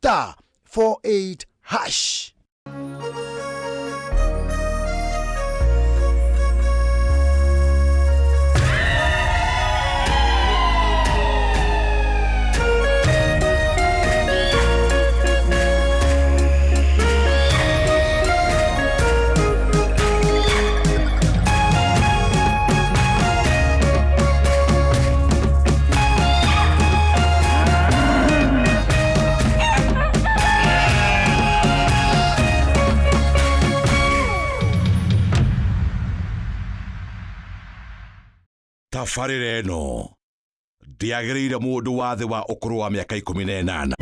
star 48 hash. Tabarĩra ĩno ndĩagĩrĩire mũndũ wa thĩ wa ũkũrũ wa mĩaka 18.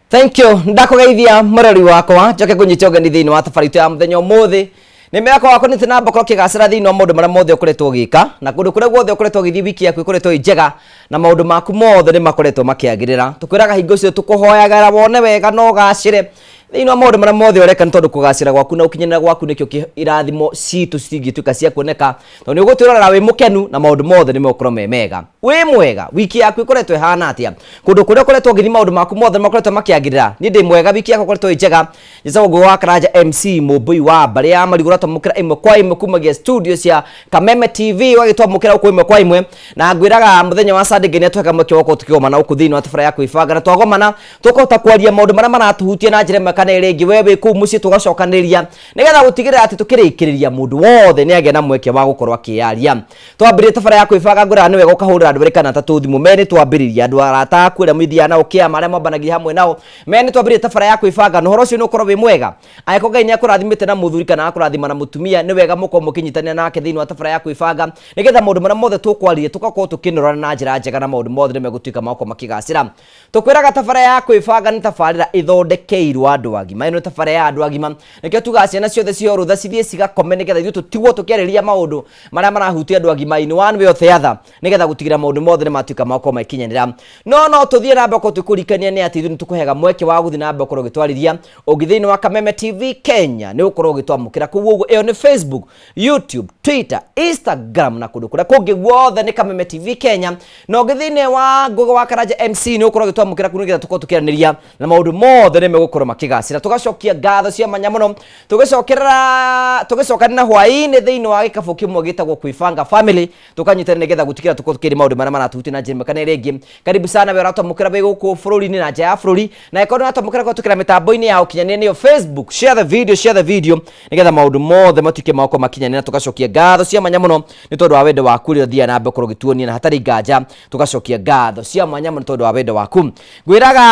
Thank you. Ndakugeithia murori wakwa njoke kunyita ũgeni thĩinĩ wa thabarĩ itũ ya mũthenya ũmũthĩ. Nĩ mĩaka wakwa nĩ namba korwo kĩgacĩra thĩinĩ wa maũndũ marĩa mothe ũkoretwo ũgĩka na kũndũ kũrĩa guothe ũkoretwo ũgĩthiĩ, wiki yaku ĩkoretwo ĩ njega na maũndũ maku mothe nĩ makoretwo makĩagĩrĩra. Tũkwĩraga hingo ciothe tũkũhoyagĩra wone wega na ũgacĩre thĩinĩ wa maũndũ marĩa mothe ũreka, nĩ tondũ kũgacĩra gwaku na ũkinyanĩra gwaku nĩkĩo irathimo citũ citingĩtuĩka cia kuoneka, tondũ nĩ ũgũtwĩrorera wĩ mũkenu na maũndũ mothe nĩ megũkorwo me mega. Wĩ mwega? Wiki yaku ĩkoretwo ĩhana atĩa? Kũndũ kũrĩa ũkoretwo ũgĩthiĩ, maũndũ maku mothe nĩ makoretwo makĩagĩrĩra? Niĩ ndĩ mwega, wiki yakwa ĩkoretwo ĩ njega. Njĩtagwo Ngũgĩ wa Karanja, MC Mũmbũi wa mbarĩ ya Marigũ, ũratwamũkĩra ĩmwe kwa ĩmwe kumagia studio cia Kameme TV, ũgagĩtwamũkĩra gũkũ ĩmwe kwa ĩmwe. Na ngwĩraga mũthenya wa Sunday Ngai nĩatũhega mweke wa gũkorwo tũkĩgomana gũkũ thĩinĩ wa tabarĩra ya kwĩbanga, na twagomana tũkũhota kwaria maũndũ marĩa maratũhutia na njĩra ĩmwe kana ĩrĩa ĩngĩ. We wĩ kũu mũciĩ, tũgacokanĩrĩria nĩgetha gũtigĩrĩra atĩ tũkĩrĩkĩrĩria mũndũ wothe nĩ agĩa na mweke wa gũkorwo akĩyaria. Twambĩrĩrie tabarĩra ya kwĩbanga, ngwĩraga nĩ wega ũkahũrĩra andũ erĩ kana atatũ thimũ. Me nĩ twambĩrĩria andũ arata aku arĩa mũthiaga nao kĩama, arĩa mwambanagia hamwe nao, me nĩ twambĩrĩrie tabarĩra ya kwĩbanga, na ũhoro ũcio nĩ ũkorwo wĩ mwega. Angĩkorwo Ngai nĩ akũrathimĩte na mũthuri kana akũrathima na mũtumia, nĩ wega mũkorwo mũkĩnyitanĩra nake thĩinĩ wa tabarĩra ya kwĩbanga, nĩgetha maũndũ marĩa mothe tũkwaririe tũgakorwo tũkĩnorana na njĩra njega, na maũndũ mothe nĩ megũtuĩka magokorwo makĩgacĩra. Tũkwĩraga tabarĩra ya kwĩbanga nĩ tabarĩra ĩthondekeirwo andũ agima. Ĩno nĩ tabarĩra ya andũ agima, nĩkĩo tugaga ciana ciothe ciheo rũtha cithiĩ cigakome, nĩgetha ithuĩ tũtigwo tũkĩarĩrĩria maũndũ marĩa marahutia andũ agima in one way or the other, nĩgetha gũtigĩrĩra maũndũ mothe nĩ matuĩka magokorwo magĩkinyanĩra. No tũthiĩ na mbere gũkorwo tũkĩkũririkania nĩ atĩ ithuĩ nĩ tũkũheaga mweke wa gũthiĩ na mbere gũkorwo ũgĩtwarĩria ũngĩ thĩinĩ wa Kameme TV Kenya, nĩ ũgũkorwo ũgĩtwamũkĩra kũu ũguo. Ĩyo nĩ Facebook, YouTube, Twitter, Instagram na kũndũ kũrĩa kũngĩ guothe nĩ Kameme TV Kenya. Na ũngĩ thĩinĩ wa Ngũgĩ wa Karanja MC, nĩ ũgũkorwo ũgĩtwamũkĩra kũu, nĩgetha tũkorwo tũkĩaranĩria na maũndũ mothe nĩ megũkorwo makĩgacĩra. Tũgacokia ngatho cia mwanya mũno, tũgĩcokerera tũgĩcokanĩra hwaĩ-inĩ thĩinĩ wa gĩkabũ kĩmwe gĩtagwo Kwĩbanga Family, tũkanyitanĩra nĩgetha gũtigĩrĩra tũkorwo tũkĩaria maũndũ marĩa maratũhutia na njĩra ĩmwe kana ĩrĩa ĩngĩ. Karibu sana we ũratwamũkĩra wĩ gũkũ bũrũri-inĩ na nja ya bũrũri, na ĩkorwo nĩ ũratwamũkĩra kũhĩtũkĩra mĩtambo-inĩ ya ũkinyanĩria nĩyo Facebook, share the video, share the video, nĩgetha maũndũ mothe matuĩke ma gũkorwo makinyanĩra. Tũgacokia ngatho cia mwanya mũno nĩ tondũ wa wendo waku ũrĩa ũthiaga na mbere gũkorwo ũgĩtuonia, na hatarĩ nganja tũgacokia ngatho cia mwanya mũno tondũ wa wendo waku. Ngwĩraga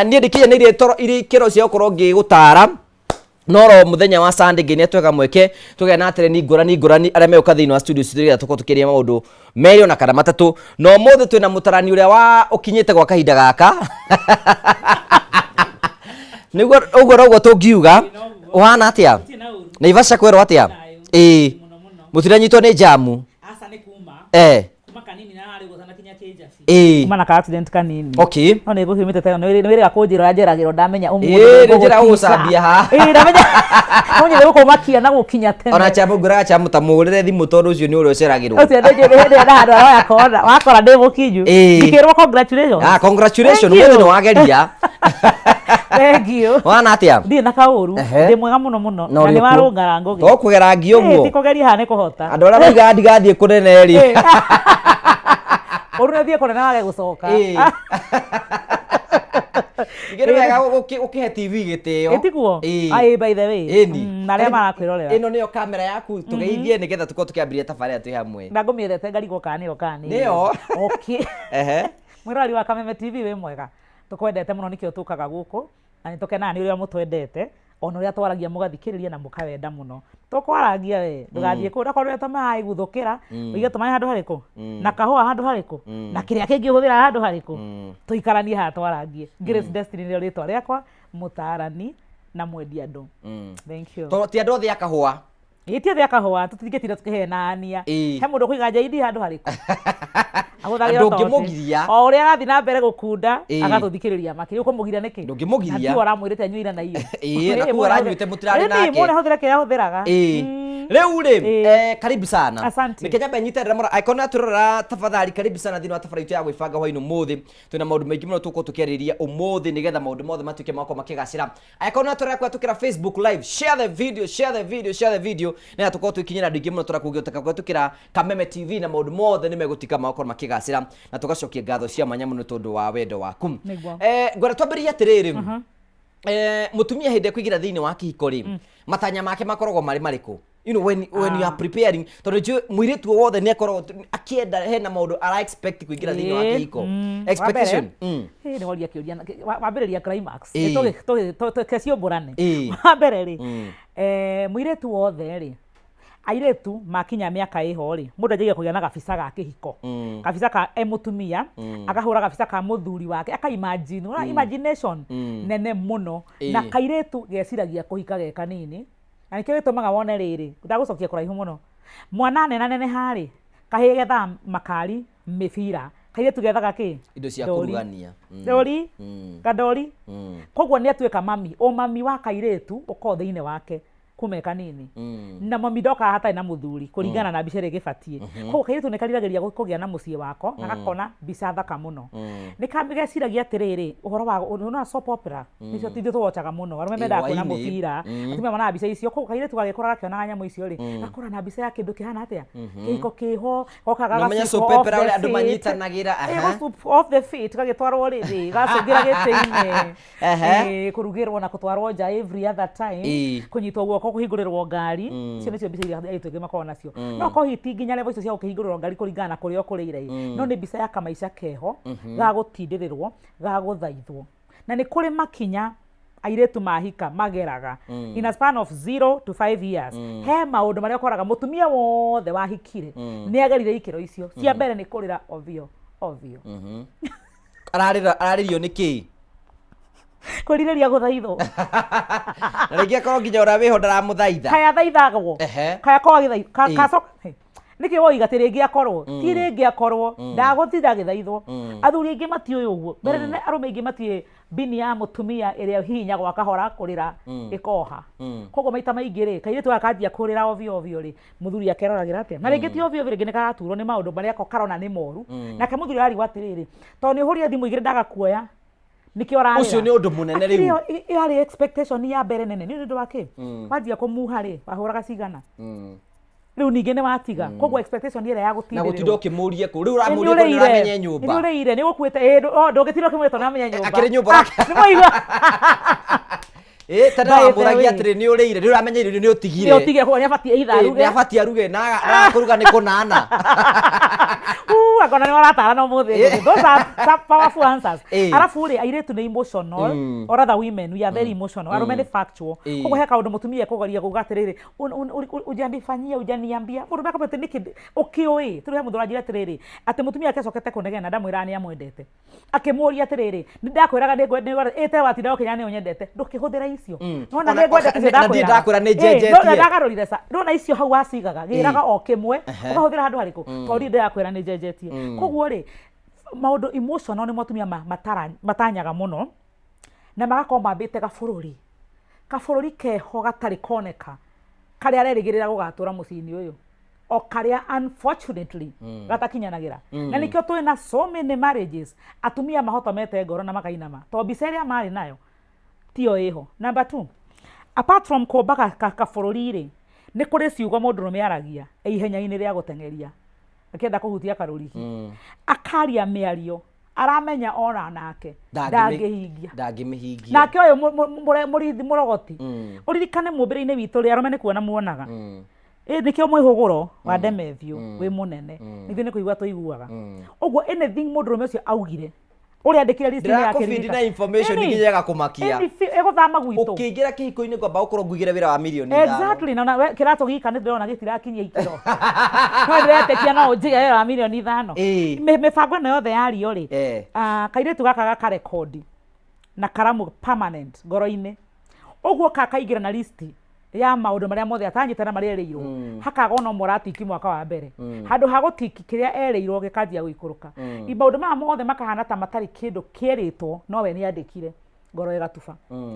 niĩ ndĩkinyanĩirie toro ikĩro cia gũkorwo ngĩgũtara, no ro mũthenya wa Sunday Ngai nĩatwega mweke tũgĩa na atereni ngũrani ngũrani arĩa megũka thĩinĩ wa studio citũ, nĩgetha tũkorwo tũkĩaria maũndũ merĩ ona kana matatũ. Na ũmũthĩ twĩna mũtarani ũrĩa wa ũkinyĩte gwa kahinda gaka, nĩguo ũguo noguo tũngiuga. Ũhana atĩa Naivasha? Kwerwo atĩa? Ĩĩ, mũtiranyitwo nĩ jamu? Aca, nĩ kuma kuma kanini na harĩ ũguo tanakinya kĩnjabi. Kuma na ka accident kanini. No nĩ ngũkiumĩte teno, nĩ wĩrĩga kũnjĩra ũrĩa njeragĩrwo ndamenya ũmũthĩ. Ĩĩ, nĩ njĩra gũgũcambia haha. Ĩĩ, ndamenya ũmũthĩ nĩ gũkũmakia na gũkinya tene. Ona chamo, ngwĩraga chamo ta mũhũrĩre thimũ, tondũ ũcio nĩ ũrĩa ũceragĩrwo. Ũcio nĩ njũĩ hĩndĩ ĩrĩa handũ aroya kona wakora ndĩ mũkinyu. Ngĩkĩrwo congratulations. Ah, congratulations. Thank ũmũthĩ you. nĩ wageria. Thank you. Wana atĩa? Ndirĩ na kaũru. Ndĩ mwega mũno mũno. Na na ũrĩ nĩ kuo? warũngara ngũgĩ. To kũgera ngi Ĩĩ, ũguo. ti kũgeria haha, nĩ kũhota. Andũ arĩa maugaga ndigathiĩ kũnene rĩ. Ũru nĩ ũthiĩ kũnene wage gũcoka. Ĩĩ. Ningĩ nĩ wega ũkĩhe TV gĩtĩo. Ĩtiguo? Ĩĩ. Aĩ, by the way. Ĩni. Na arĩa marakwĩrorera. Ĩno nĩyo kamera yaku, tũgeithie nĩgetha tũkorwo tũkĩambĩrĩria tabarĩra twĩ hamwe. Na ngũmĩendete ngarigwo kana nĩyo kana nĩ. Nĩyo. Okay. Mwĩroreri wa Kameme TV, wĩ mwega, tũkwendete mũno, nĩkĩo tũkaga gũkũ na nĩ tũkenaga nĩ ũrĩa mũtwendete, ona ũrĩa twaragia mũgathikĩrĩria na mũkawenda mũno. Tũkwaragia, we ndũgathiĩ kũu okorwo nĩ tũmaĩ guthũkĩra, ũige tũmaĩ handũ harĩkũ na kahũa handũ harĩkũ na kĩrĩa kĩngĩ ũhũthĩra handũ harĩkũ, tũikaranie haha twarangie. Grace Destiny nĩrĩo rĩtwa rĩakwa, mũtaarani na mwendia andũ. Thank you. Tondũ ti andũ othe a kahũa. Ĩĩ, ti othe a kahũa, tũtingĩtinda tũkĩhenania. He mũndũ ũkũiga njaidi handũ harĩkũ? Agũthagĩra toti. Ndũngĩmũgiria. O ũrĩa arathiĩ na mbere gũkunda, agatũthikĩrĩria makĩria. Ũkũmũgiria nĩkĩ? Ndũngĩmũgiria. Na tiwe ũramwĩrĩte anyue ira na iyo. Ĩĩ, na kuo aranyuĩte mũtirarĩ nake. Mũne hũthĩre kĩrĩa ahũthĩraga. Rĩu rĩ, karibu sana. Asante. Nĩkĩ nyambe nyite rĩra angĩkorwo nĩatũrora, tafadhali karibu sana thĩinĩ wa tabarĩra itũ ya gwĩbanga hwainĩ ũmũthĩ. Twĩna maũndũ maingĩ mũno tũgũkorwo tũkĩarĩrĩria ũmũthĩ nĩgetha maũndũ mothe matuĩke makorwo makĩgacĩra. Angĩkorwo nĩatũrora kũhetũkĩra Facebook live, share the video, share the video, share the video, nĩgetha tũkorwo tũgĩkinyĩra andũ aingĩ mũno tũrakũngĩhoteka kũhetũkĩra Kameme TV, na maũndũ mothe nĩ megũtuĩka magokorwo makĩgacĩra, na tũgacokia ngatho cia mwanya mũno tondũ wa wendo waku. Nĩguo. Ngwenda twambĩrĩrie atĩrĩrĩ, mũtumia hĩndĩ ĩrĩa kũingĩra thĩinĩ wa kĩhiko rĩ, matanya make makoragwo marĩ marĩkũ? When you are preparing, tondũ njũĩ mũirĩtu o wothe nĩ akoragwo akĩenda, hena maũndũ ara expect kũingĩra thĩinĩ wa kĩhiko. Expectation. Ĩĩ, nĩ woria kĩũria wambĩrĩria climax. Tũgĩciũmbũrane. Wa mbere rĩ, mũirĩtu wothe rĩ, airĩtu makinya mĩaka ĩho rĩ, mũndũ anjagia kũgĩa na gabica ga kĩhiko, gabica ka e mũtumia, akahũra gabica ka mũthuri wake, aka imagine, mm. imagination nene mũno. Na kairĩtu geciragia kũhika ge kanini, na nĩkĩo gĩtũmaga wone rĩrĩ, ndagũcokia kũraihu mũno, mwana nenaneneha rĩ, kahĩĩ gethaga makari, mĩbira, kairĩtu gethaga kĩ? Indo cia Ndũri. kũrugania. Ndũri. Kandori. Koguo nĩ atuĩka mami, ũmami wa kairĩtu ũkorwo thĩinĩ wake kuma e kanini, na mami ndokaga hatarĩ na mũthuri kũringana na mbica ĩrĩa ĩgĩbatiĩ. Koguo kairĩtu nĩ kariragĩria kũgĩa na mũciĩ wako na gakona mbica thaka mũno. Nĩ geciragia atĩrĩrĩ, ũhoro wa ũna soap opera, nĩcio ithuĩ tũwocaga mũno, arũme mendaga kuona hwaĩ-inĩ. Mũbira, atumia monaga mbica icio. Koguo kairĩtu gagĩkũra gakĩonaga nyamũ icio rĩ, gakũra na mbica ya kĩndũ kĩhana atĩa, kĩhiko kĩho, goka Na ũmenye soap opera ũrĩa andũ manyitanagĩra, aha. Off the feet, gagĩtwarwo rĩrĩ, gacũngĩra gĩtĩ-inĩ. Kũrugĩrwo na kũtwarwo nja every other time, kũnyitwo guoko, kũhingũrĩrwo ngari. Icio nĩcio mbica iria airĩtu aingĩ makoragwo nacio. No korwo hihi ti nginya level icio cia gũkĩhingũrĩrwo ngari kũringana na kũrĩa ũkũrĩire ĩ, no nĩ mbica ya kamaica keho ga gũtindĩrĩrwo, ga gũthaithwo. Na nĩ kũrĩ makinya airĩtu mahika mageraga in a span of 0 to 5 years. He maũndũ marĩa ũkoraga mũtumia wothe wahikire nĩ agerire ikĩro icio. Cia mbere nĩ kũrĩra ovyo ovyo. Ararĩra, ararĩrio nĩ kĩ? Kwĩrirĩria gũthaithwo. Na rĩngĩ akorwo nginya ũrĩa wĩho ndaramũthaitha. Kaya thaithagwo. Kaya korwo agĩthaithwo. Nĩkĩ woiga atĩ rĩngĩ akorwo ti rĩngĩ akorwo ndagũtinda agĩthaithwo? Athuri aingĩ matiũĩ ũguo. Mbere nene arũme aingĩ matiũĩ mbini ya mũtumia ĩrĩa hihinyagwo akahora kũrĩra ĩkoha. Koguo maita maingĩ rĩ, kairĩtu gaka kanjia kũrĩra ovyo ovyo rĩ, mũthuri akeroragĩra atĩa? Na rĩngĩ ti ovyo ovyo, rĩngĩ nĩ karaturwo nĩ maũndũ marĩa ko karona nĩ moru. Nake mũthuri ararigwo atĩrĩrĩ, tondũ nĩ ũhũrire thimũ igĩrĩ ndagakuoya, nĩkĩo ũrarĩra. Ũcio nĩ ũndũ mũnene Akĩrĩ rĩu. Ĩyo yarĩ expectation ya mbere nene. Nĩ ũndũ wa kĩ? Wanjia kũmuha rĩ, wahũraga cigana? Rĩu ningĩ nĩ watiga. Koguo expectation ĩrĩa ya Na gũtinda gũtindĩrĩrwo. ũkĩmũria kũ rĩu ũramũria kũ nĩ ũramenye nyũmba. Nĩ ũrĩire, nĩ ũgũkuĩte, ĩ, ndũngĩtinda ũkĩmũria tondũ nĩ ũramenya nyũmba. Akĩrĩ nyũmba. Ah, nĩ mwaigua. Ĩ, tene By the wamũragia way. atĩrĩ, nĩ ũrĩire, nĩ ũramenya irio nĩ ũtigire. Nĩ ũtigire, koguo nĩ abatiĩ either Ĩ, aruge. nĩ abatiĩ aruge na kũruga nĩ kũnana. Uu, akona nĩ waratarana ũmũthĩ. Those are some powerful answers. Arabu rĩ, airĩtu nĩ emotional, or rather women, we are very emotional. Arũme nĩ factual. Koguo he kaũndũ mũtumia ekũgeria kuga atĩrĩrĩ, "Hujanifanyia, hujaniambia." Mũndũ akamwĩra atĩ nĩkĩ ũkĩũĩ? Tondũ he mũndũ ũranjĩra atĩrĩrĩ, atĩ mũtumia ake acokete kũnegena, ndamwĩraga nĩ amwendete. Akĩmũria atĩrĩrĩ, nĩ ndakwĩraga nĩ ngwendete, ĩte watinda ũkĩnya nĩ ũnyendete, ndũkĩhũthĩra icio. Nona nĩ ngwendete icio. Na ndirĩ ndakwĩra nĩ Ĩ, njenjetie. no, na ndagarũrire ca ndona icio hau wacigaga, gĩraga o kĩmwe ũkahũthĩra handũ harĩkũ, tondũ ndirĩ ndĩrakwĩra nĩ njenjetie. Koguo rĩ, maũndũ emotional nĩmo atumia matanyaga mũno, na magakorwo mambĩte gabũrũri, kabũrũri keho gatarĩ koneka, karĩa arerĩgĩrĩra gũgatũra mũciĩ-inĩ ũyũ, o karĩa unfortunately gatakinyanagĩra. Na nĩkĩo twĩna so many marriages atumia mahotomete ngoro na makainama, tondũ mbica ĩrĩa marĩ nayo tiyo ĩho. Number two, apart from kũmba kabũrũri rĩ, nĩ kũrĩ ciugo mũndũrũme aragia e ihenya-inĩ rĩa gũteng'eria akĩenda kũhutia karũrigi, akaria mĩario aramenya ona nake ndangĩhingia. Ndangĩmĩhingia. Nake ũyũ mũrithi mũrogoti, ũririkane mũmbĩre-inĩ witũ rĩ, arũme nĩ kuona muonaga. Ĩ nĩkĩo mwĩhũgũro wa Demethiũ wĩ mũnene, nithuĩ nĩ kũigua tũiguaga ũguo. Anything mũndũrũme ũcio augire, ũrĩa andĩkire list-inĩ yake. Ndĩrakũbindi na information nginya ĩgakũmakia. Ĩgũthama gwitũ. Ũkĩingĩra kĩhiko-inĩ ngwamba gũkorwo nguigĩre wĩra wa mirioni 5. Exactly, na we kĩratũ gika nĩ ndĩrona gĩtirakinyia ikĩro, no ndĩretĩkia no ũnjige wĩra wa mirioni 5. Mĩbango ĩno yothe yario rĩ, kairĩtu gaka gakarekondi na karamu permanent ngoro-inĩ ũguo, kakaingĩra na listi Ya maũndũ marĩa mothe atanyĩte na marĩa erĩirwo, hakaga ona ũmwe ũratiki mwaka wa mbere, handũ ha gũtiki kĩrĩa erĩirwo gĩkanjia gũikũrũka. Maũndũ maya mothe makahana ta matarĩ kĩndũ kĩerĩtwo, no we nĩ andĩkire, ngoro ĩgatuba.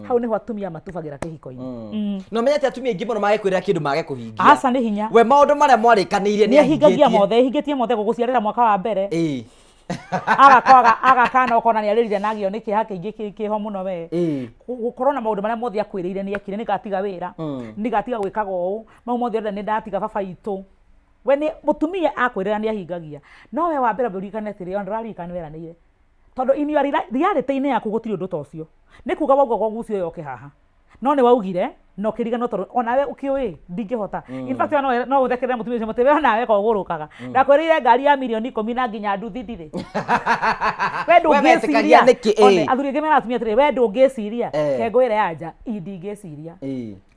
Hau nĩho atumia matubagĩra kĩhiko-inĩ. No menye atĩ atumia aingĩ mũno magĩkwĩra kĩndũ mage kũhingia. Aca, nĩ hinya. We maũndũ marĩa mwarĩkanĩire nĩ ahingagia ahingĩtie. Mothe, ahingĩtie mothe, gũgũciarĩra mwaka wa mbere, agakwaga agakana ũkona nĩ arĩrire na agĩo nĩ kĩeha kĩingĩ kĩho mũno we. Gũkorwo na maũndũ marĩa mothe akwĩrĩire nĩ ekire, nĩ ngatiga wĩra, nĩ ngatiga gwĩkaga ũũ, mau mothe othe nĩ ndatiga baba itũ. We nĩ mũtumia akwĩrĩra nĩ ahingagia, no we wa mbere ũririkane atĩrĩ, ona ndũraririkana nĩ weranĩire, tondũ in your reality-inĩ yaku gũtirĩ ũndũ ta ũcio. Nĩ kuga wauga gwagucio yoke haha, no nĩ waugire na ũkĩriganĩrwo, tondũ onawe ũkĩũĩ ndingĩhota. In fact, no ũthekerere mũtumia ũcio mũtĩ, we onawe kogũrũkaga, ndakwĩrĩire ngari ya mirioni 10 na nginya nduthi ndirĩ. We wetĩkagia ndũngĩciria. Nĩkĩ? One, athuri aingĩ meraga atumia atĩrĩ, we ndũngĩciria. Ke ngwĩre, anja i ndingĩciria.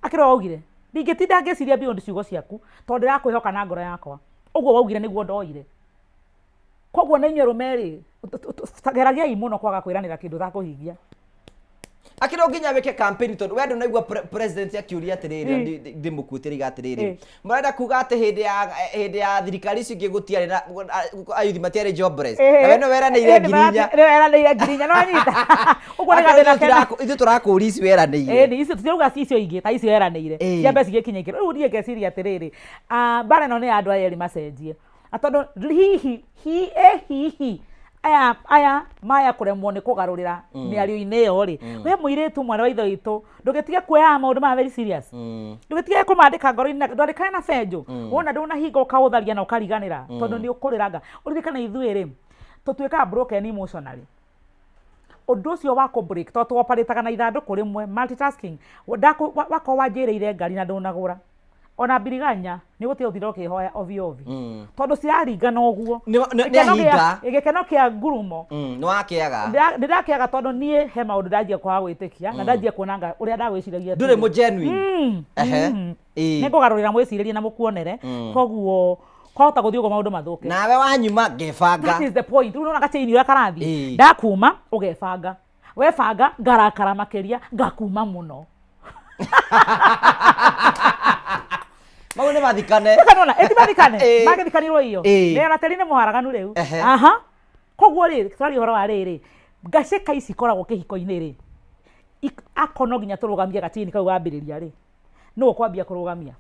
Akĩrwo waugire ndingĩtinda ngĩciria beyond ciugo ciaku, tondũ ndĩrakwĩhoka na ngoro yakwa. Ũguo waugire nĩguo ndoire. Koguo na inyuĩ arũme rĩ, geragiai mũno kwaga kwĩranĩra kĩndũ ũtakũhingia. Akĩrwo nginya wĩke campaign, tondũ we ndũnaigua president akiũria atĩrĩrĩ, ndĩmũkuĩte riga atĩrĩrĩ, mũrenda kuga atĩ hĩndĩ ya thirikari icio ingĩ gũtiarĩ na ayuthi, matiarĩ jobless, na we nĩ weranĩire 4,000. Nĩ weranĩire 4,000, no anyita ũguo nĩ Akĩrwo gathĩna ithuĩ kena. Ithuĩ tũrakũũria ici weranĩire. Ĩni icio tũtirauga icio ingĩ ta icio eranĩire, ciambe cigĩkinya ikĩro. Rĩu niĩ ngeciria atĩrĩrĩ, mbara ĩno nĩ ya andũ aya erĩ macenjie. Na tondũ hihi hi, ĩ hihi aya maya kũremwo nĩ kũgarũrĩra mĩario-inĩ ĩyo rĩ, we mũirĩtu mwana wa ithe witũ, ndũgĩtige kuoyaga maũndũ maya very serious, ndũgĩtige kũmandĩka ngoro-inĩ na ndwandĩkane na benjũ. Wona ndũnahinga ũkaũtharia na ũkariganĩra, tondũ nĩ ũkũrĩranga. Ũririkane ithuĩ rĩ, tũtuĩkaga broken emotionally. Ũndũ ũcio wa kũ break, tondũ tũoparĩtaga na ithandũkũ rĩmwe, multitasking. Wakorwo wanjĩrĩire ngari na ndũnagũra ona mbiriganya, nĩ ũgũtiga gũtinda ũkĩhoya ovyo ovyo, tondũ ciraringana ũguo. Nĩ Gĩkeno ahinga. Gĩkeno kĩa ngurumo. Nĩ wakĩaga. Ndĩrakĩaga, tondũ niĩ he maũndũ ndanjia kwaga gwĩtĩkia na ndanjia kuona nga ũrĩa ndagwĩciragia Ndũrĩ tiguo. mũ genuine. Ehe. Nĩ ngũgarũrĩra mwĩcirĩrie na mũkuonere. Koguo kwahota gũthiĩ ũguo maũndũ mathũke. Nawe wanyuma ngebanga. That is the point. Rĩu nona gachaini ũrĩa karathiĩ. Ndakuma ũgebanga, webanga ngarakara makĩria, ngakuma mũno. Mau nĩ mathikane. Kanona ĩtimathikane. Magĩthikanirwo iyo. Nĩ tĩri nĩ mũharaganu rĩu. Aha, koguo rĩ, twaria ũhoro wa rĩrĩ, ngacĩka ici ikoragwo kĩhiko-inĩ rĩ, akorwo no nginya tũrũgamie gachaini kau wambĩrĩria rĩ, nũ ũkwambia kũrũgamia?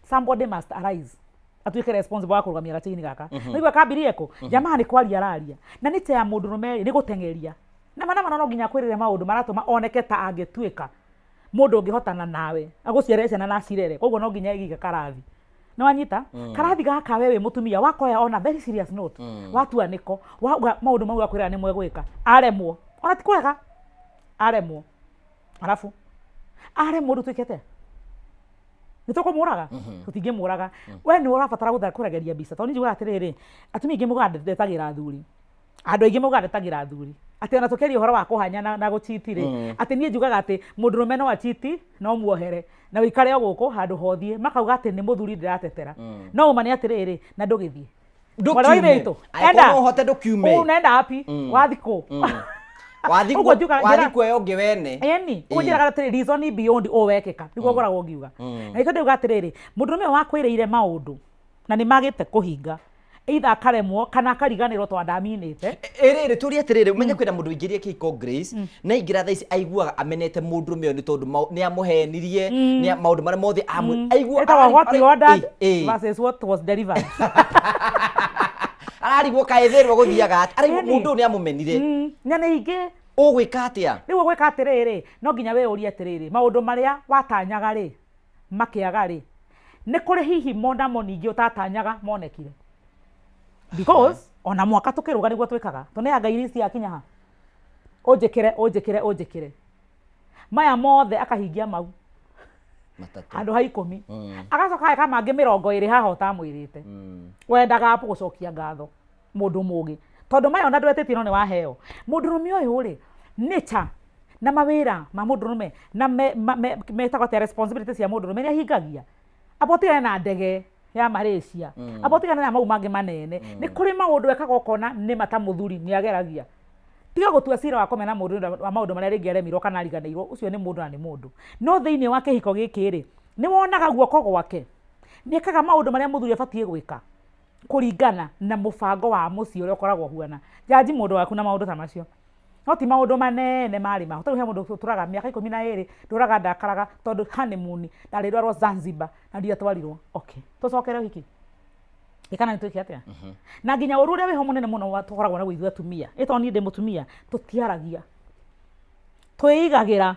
Somebody must arise, atuĩke responsible wa kũrũgamia gachaini gaka. Nĩguo kambirie kũ jamaa nĩ kwaria araria na nĩ ta ya mũndũrũme rĩ, nĩ gũteng'eria na mana mana, no nginya akwĩrĩre maũndũ maratũma oneke ta angĩtuĩka mũndũ ũngĩhotana nawe agũciarĩre ciana na acirere. Koguo no nginya ĩgike karathi. Nĩ wanyita karathi gaka, we wĩ mũtumia wakoya ona very serious note, watua nĩko wauga maũndũ mau akwĩraga nĩ mwegwĩka, aremwo ona ti kũrega, aremwo arabu aremwo rĩu twĩke atĩa? Nĩ tũkũmũraga? Tũtingĩmũraga. We nĩ ũrabatara kũregeria mbica, tondũ niĩ njugaga atĩrĩrĩ, atumia aingĩ mugaga ndetagĩra athuri, andũ aingĩ maugaga ndetagĩra athuri, atĩ ona tũkĩaria ũhoro wa kũhanya na gũchiti rĩ, atĩ niĩ njugaga atĩ mũndũrũme no achiti no muohere na ũikare o gũkũ handũ hothiĩ, makauga atĩ nĩ mũthuri ndĩratetera. No ũma nĩ atĩrĩrĩ, na ndũgĩthiĩ. Mwarĩ wa ithe witũ, Angĩkorwo no ũhote ndũkiume. Unaenda wapi? Wathi kũ? Ũguo Wathi kuoya ũngĩ wene. Ĩni ũguo njĩraga atĩrĩ, reason beyond ũũ wekĩka nĩguo ngoragwo ngiuga. Na nĩkĩo ndĩuga atĩrĩrĩ, mũndũrũme ũyũ wakwĩrĩire maũndũ na nĩ magĩte kũhinga, either akaremwo kana akariganĩrwo tondũ ndaminĩte. Ĩrĩrĩ, tũrie atĩrĩrĩ, ũmenye kwĩna mũndũ ũingĩrie kĩhiko, Grace, na aingĩra thaa ici aiguaga amenete mũndũrũme ũyũ nĩ tondũ nĩ amũhenirie, maũndũ marĩa mothe aigua Ĩtagwo what you ordered versus what was delivered. Ararigwo kaĩ thĩrwo gũthiaga atĩa, araigua Ĩni. mũndũ ũyũ nĩ amũmenire. Na nĩ ingĩ. Ũgwĩka atĩa? Rĩu ũgwĩka atĩrĩrĩ, no nginya wĩyũrie atĩrĩrĩ, maũndũ marĩa watanyaga rĩ makĩaga rĩ, nĩ kũrĩ hihi monamo ningĩ ũtatanyaga monekire? Because ona mwaka tũkĩrũga nĩguo twĩkaga, tũneaga Ngai list yakinya ha, ũnjĩkĩre, ũnjĩkĩre, ũnjĩkĩre maya mothe, akahingia mau 3. Handũ ha 10, agacoka ageka mangĩ 20 haha ũtamwĩrĩte. Wendaga gũcokia ngatho mũndũ mũgĩ, tondũ maya ona ndwetĩtie no nĩ waheo. Mũndũrũme ũyũ rĩ, nature na mawĩra ma mũndũrũme na metagwo atĩa, responsibility cia mũndũrũme nĩ ahingagia. Amba ũtigane na ndege ya Malaysia, amba ũtigane na mau mangĩ manene, nĩ kũrĩ maũndũ ekaga ũkona nĩ mata mũthuri nĩ ageragia. Tiga gũtua cira wa kũmena mũndũ nĩ ũndũ wa maũndũ marĩa rĩngĩ aremirwo kana ariganĩirwo. Ũcio nĩ mũndũ na nĩ mũndũ, no thĩinĩ wa kĩhiko gĩkĩ rĩ, Nĩ wonaga guoko gwake nĩ ekaga maũndũ marĩa mũthuri abatiĩ gwĩka kũringana na mũbango wa mũciĩ ũrĩa ũkoragwo ũhuana. Njanji mũndũ waku na maũndũ ta macio. No ti maũndũ manene marĩ maho. Tarĩu he mũndũ ũtũraga mĩaka 12 ndũraga ndakaraga tondũ honeymoon ndarĩ ndwarwo Zanzibar na ndiatwarirwo. Okay, tũcokere ũhiki. Ĩ kana nĩ twĩke atĩa? Na nginya ũru ũrĩa wĩho mũnene mũno tũkoragwo naguo ithuĩ atumia, ĩ tondũ niĩ ndĩ mũtumia, tũtiaragia. Twĩigagĩra,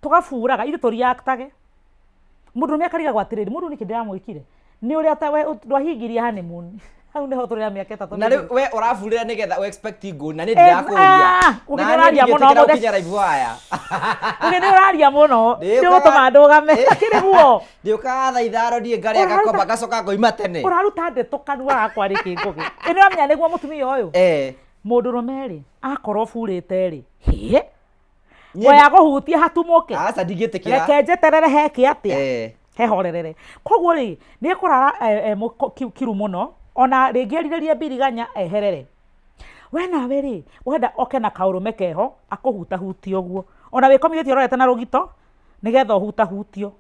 tũgaburaga, ithuĩ tũ react age. Mũndũrũme akarigagwo atĩrĩrĩ, mũndũ nĩkĩ ndĩramwĩkire? Nĩ ũrĩa ta we ndwahingirie honeymoon. Hau nĩho tũrĩ na mĩaka 3. Na rĩu we ũraburĩra nĩgetha ũ expect ngũ na nĩ ndĩrakũria. Ah, Na ũgĩ nĩ niĩ ũraria mũno ndingĩtĩkĩra ũmũthĩ. gũkinya live waya. Ũgĩ nĩ ũraria mũno. Ndĩũkaga- Nĩ ũgũtũma ndũgame. Akĩrĩ guo. Ndiũkaga thaa 5 ndiĩ ngarĩa Ũraruta- ngakomba ngacoka ngoima tene. Ũraruta ndeto kanua gakwa rĩkĩ Ngũgĩ. Ĩ nĩ ũramenya nĩguo mũtumia ũyũ. Mũndũrũme rĩ, akorwo ũburĩte rĩ, hĩ, ngoya kũhutia hatumũke. Aca ndingĩtĩkĩra. Reke njeterere heke atĩa? Hehorerere. Koguo rĩ, nĩ ekũrara kiru mũno, ona rĩngĩ erirĩrie mbiriganya eherere. We nawe rĩ, ũrenda oke na kaũrũme keho, akũhutahutie ũguo. Ona wĩkomithĩtie ũrorete na rũgito, nĩgetha ũhutahutio.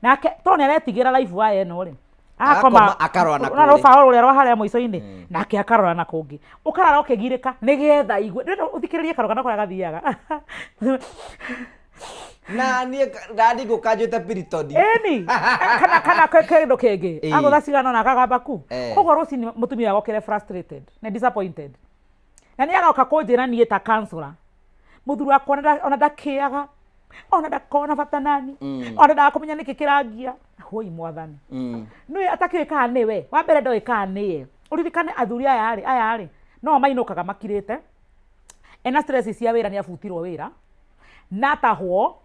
Nake tondũ nĩ aretigĩra live wire ĩno rĩ, Akoma akarora na na kũrĩ. rũbaũ rũrĩa rwa harĩa mũico-inĩ, nake akarora na kũngĩ. Ũkarara ũkĩgirĩka nĩgetha igue. Ndĩrenda ũthikĩrĩrie karũgano karĩa gathiaga. Na niĩ ndandi ngũka njuĩte Piriton. Ĩni, kana kĩndũ kĩngĩ. Agũtha cigana ona akagamba ku. Koguo rũcinĩ mũtumia agokĩre frustrated na disappointed. Na nĩ agoka kũnjĩra niĩ ta counselor. Mũthuri wakwa ona ndakĩaga, ona ndakoragwo na bata nani, ona ndaga kũmenya nĩkĩ kĩrangia. Hũi mwathani. Nĩwe atakĩũĩ kana nĩwe. Wa mbere ndoĩ kana nĩye. Ũririkane athuri aya rĩ, aya rĩ, no mainũkaga makirĩte. Ena stress cia wĩra nĩ abutirwo wĩra. Na atahwo,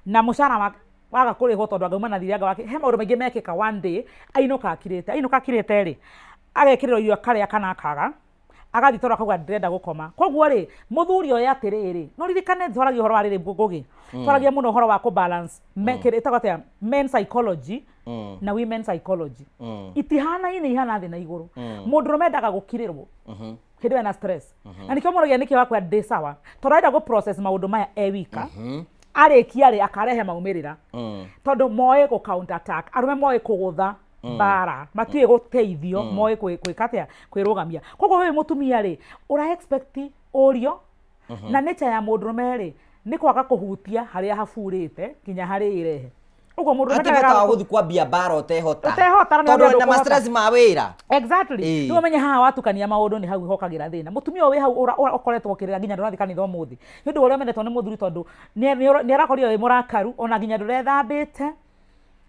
na mũcara wake waga kũrĩhwo tondũ angauma na thirĩ anga wake. He maũndũ maingĩ mekĩka one day, ainũka akirĩte. Ainũka akirĩte rĩ, agekĩrĩrwo irio akarĩa kana akaga. Agathiĩ toro akauga ndĩrenda gũkoma. Koguo rĩ, mũthuri oĩ atĩrĩrĩ, no ririkane twaragia ũhoro wa rĩrĩ Ngũgĩ. Twaragia mũno ũhoro wa kũ balance, kĩrĩa ĩtagwo atĩa, men psychology na women psychology. Itihanaine, ihana thĩ na igũrũ. Mũndũrũme endaga gũkirĩrwo hĩndĩ ĩyo ena stress. Na nĩkĩo mũragia nĩkĩo wakwĩra ndĩ sawa. Tondũ arenda gũ process maũndũ maya e wika. Arĩkia rĩ, akarehe maumĩrĩra. Tondũ moĩ gũ counter attack. Arũme moĩ kũgũtha mbara, matiũĩ gũteithio, moĩ gwĩka atĩa, kwĩrũgamia. Koguo wĩ mũtumia rĩ, ũra expect ũrio, na nature ya mũndũrũme rĩ, nĩ kwaga kũhutia harĩa haburĩte nginya harĩa ĩrehe. Ũguo mũndũrũme Hatirĩ bata wa gũthiĩ kwambia mbara ũtehota. Ũtehota na nĩ Tondũ ũrĩa wĩna ndũkũhota. ma stress ma wĩra. Exactly. Nĩguo ũmenye haha watukania maũndũ nĩ hau hokagĩra thĩna. Mũtumia ũyũ wĩ hau ũkoretwo ũkĩrĩra nginya ndũrathiĩ kanitha ũmũthĩ. Nĩ ũndũ wa ũrĩa ũmenetwo nĩ mũthuri tondũ nĩ arakorire wĩ mũrakaru ona nginya ndũrethambĩte.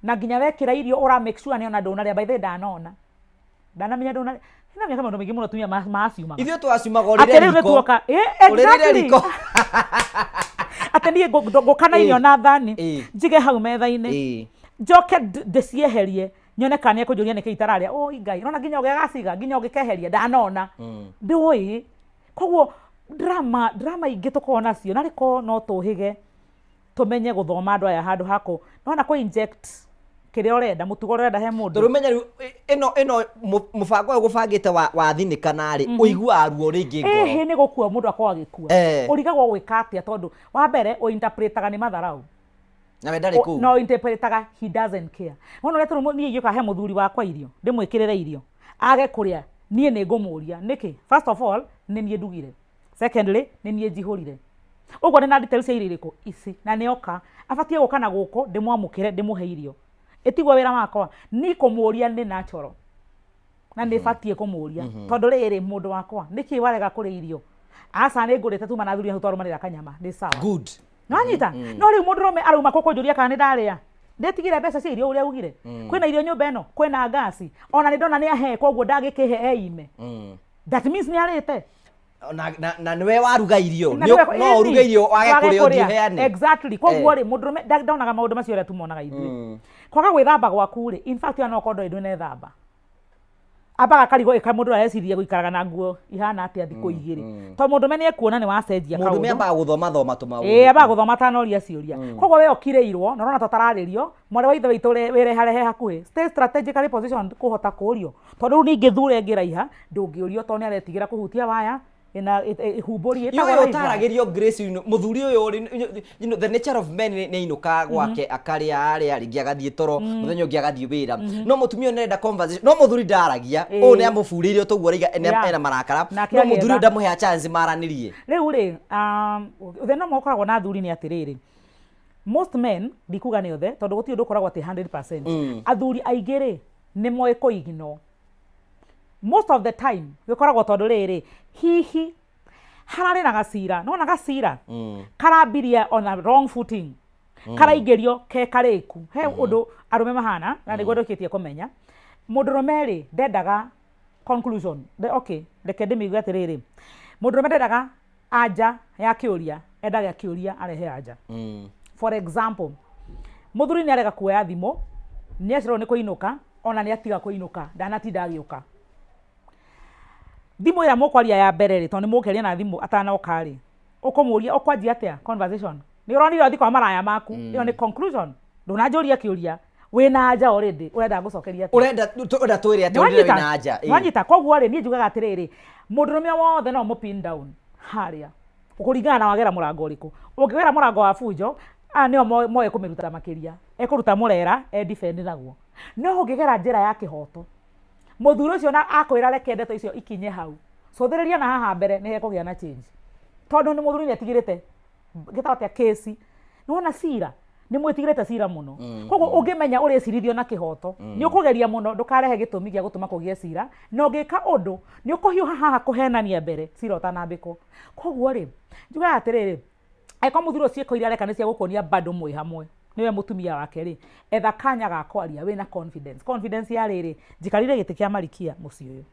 Na nginya wekĩra irio ũra make sure nĩ ona ndũnarĩa. By the way ndanona. Ndanamenya ndũnarĩa. Hena mĩaka maũndũ maingĩ mũno atumia maciumaga. Ithuĩ twaciumaga ũrĩre Atĩ rĩu riko. nĩtuoka. Ũrĩrĩre Exactly. riko. Atĩ niĩ ngũka na irio na thani, njige hau metha-inĩ. Njoke ndĩcieherie, nyone kana nĩekũnjũria nĩkĩ itararĩa. Oi Ngai, ũrona nginya ũgĩgaciga, nginya ũgĩkeheria, ndanona. Ndũĩ. Koguo drama ingĩ tũkoragwo nacio, narĩ korwo no tũhĩge, tũmenye gũthoma andũ aya handũ ha kũ, nĩwona kũ inject kĩrĩa ũrenda, mũtugo ũrĩa ũrenda he mũndũ. Tondũ ũmenye rĩu, ĩno mũbango ũyũ gũbangĩte wathinĩkana rĩ, ũiguaga ruo rũingĩ ngoro. Ĩhĩ, nĩ gũkua mũndũ akoragwo agĩkua. Ũrigagwo gwĩka atĩa tondũ wa mbere ũ interpretaga nĩ matharau. Na we ndarĩ kũu. No interpretaga he doesn't care. Wona ũrĩa tũrĩ niĩ ingĩũka he mũthuri wakwa irio, ndĩmwĩkĩrĩre irio, age kũrĩa, niĩ nĩ ngũmũria nĩkĩ? First of all, nĩ niĩ ndugire. Secondly, nĩ niĩ njihũrire. Ũguo ndĩna details cia irio irĩkũ? Ici. Na nĩ oka. Abatiĩ gũka na gũkũ, ndĩmwamũkĩre, ndĩmũhe irio. Ĩtiguo wĩra wakwa. Niĩ kũmũria nĩ natural. Na nĩ batiĩ kũmũria. Tondũ rĩrĩ, mũndũ wakwa, nĩkĩ warega kũrĩa irio? Aca nĩ ngũrĩte tuma na athuri hau twarũmanĩra kanyama. Nĩ sawa. Good. Nĩwanyita? No rĩu mũndũrũme arauma kũ kũnjũria kana nĩ ndarĩa? Ndĩtigire mbeca cia irio ũrĩa ugire. Kwĩna irio nyũmba ĩno, kwĩna ngasi. Ona nĩ ndona nĩ ahe, koguo ndangĩkĩhe eime. That means nĩ arĩte. Na nĩwe waruga irio. Na nĩwe- No ũruge ĩni, irio wage wage kũrĩa kũrĩa. ũthiĩ ũheane. Exactly. Koguo rĩ, mũndũrũme ndonaga maũndũ macio ũrĩa tumonaga ithuĩ. Kwaga gwĩthamba gwaku rĩ, in fact ona no ũkorwo ndũrĩ ndwĩnethamba. Ambaga akarigwo ĩka mũndũ areciria gũikaraga na nguo ihana atĩa thikũ 2. Tondũ mũndũrũme nĩ ekuona nĩ wacenjia Mũndũrũme kaũndũ. ambaga gũthoma thoma tũmaũndũ. Ĩĩ, ambaga gũthoma atanoria ciũria. Koguo we ũkirĩirwo na ũrona ta ũtararĩrio, mwarĩ wa ithe witũ wĩreharehe hakuhĩ. Stay strategically positioned kũhota kũũrio. Tondũ rĩu ningĩ thure ĩngĩraiha, ndũngĩũrio tondũ nĩ aretigĩra kũhutia waya. Ĩna ĩhumbũri ĩtagwo Yũyũ live wire. ũtaragĩrio Grace, mũthuri ũyũ rĩ, the nature of men nĩ ainũka gwake akarĩa arĩa rĩngĩ agathiĩ toro, mũthenya ũngĩ agathiĩ wĩra, no mũtumia ũyũ nĩarenda conversation, no mũthuri ndaragia. Ũũ nĩ amũburĩire toguo araiga ena marakara. Nake No mũthuri ũyũ agĩetha. ndamũhea chance maranĩrie. Rĩu rĩ, thĩna ũmwe ũkoragwo na athuri nĩ atĩrĩrĩ, most men, ndikuga nĩ othe tondũ gũtirĩ ũndũ ũkoragwo atĩ 100%, athuri aingĩ rĩ nĩ moĩ kũignore most of the time. Gĩkoragwo tondũ rĩrĩ, hihi hararĩ na gacira, nona gacira karambiria on a wrong footing, karaingĩrio ke karĩku he ũndũ arũme mahana, na nĩguo ndũkĩtie kũmenya mũndũrũme rĩ ndendaga conclusion. Okay, reke ndĩmĩigue atĩrĩrĩ, mũndũrũme ndendaga anja ya kĩũria, endaga kĩũria arehe anja. For example, mũthuri nĩ arega kuoya thimũ, nĩ acererwo nĩ kũinũka, ona nĩ atiga kũinũka, ndanatinda agĩũka. Thimũ ĩrĩa mũkwaria ya mbere rĩ, tondũ nĩ mũkĩaria na thimũ atanoka rĩ, ũkũmũria ũkwanjia atĩa conversation? Nĩ ũronire ũthi kwa maraya maku. Ĩyo nĩ conclusion. Ndũnanjũria kĩũria, wĩna anja already, ũrenda ngũcokeria atĩa? Ũrenda twĩre atĩ ũrenda wĩna anja ĩĩ. Nĩwanyita? Koguo rĩ, niĩ njugaga atĩrĩrĩ, mũndũrũme wothe no mũpin down harĩa kũringana na wagera mũrango ũrĩkũ. Ũngĩgera mũrango wa bunjo, aya nĩo moĩ kũmĩruta makĩria, ekũruta mũrera e defend naguo. No ũngĩgera njĩra ya kĩhoto, mũthuri ũcio na akwĩra reke ndeto icio ikinye hau, cũthĩrĩria na haha mbere nĩ hekũgĩa na change, tondũ nĩ mũthuri nĩ etigĩrĩte gĩtagwo atĩa kĩci, nĩwona cira nĩ mwĩtigĩrĩte cira mũno. Koguo ũngĩmenya ũrĩcirithio na kĩhoto, nĩ ũkũgeria mũno ndũkarehe gĩtũmi gĩa gũtũma kũgĩe cira, na ũngĩka ũndũ nĩ ũkũhiũha haha kũhenania mbere cira ũtanambĩkwo. Koguo rĩ, njugaga atĩrĩrĩ, angĩkorwo mũthuri ũcio ciĩko iria areka nĩ cia gũkuonia bado mwĩ hamwe nĩwe mũtumia wake rĩ, etha kanya ga kwaria wĩna confidence. Confidence ya rĩrĩ, njikarire gĩtĩ kĩa marikia mũciĩ ũyũ,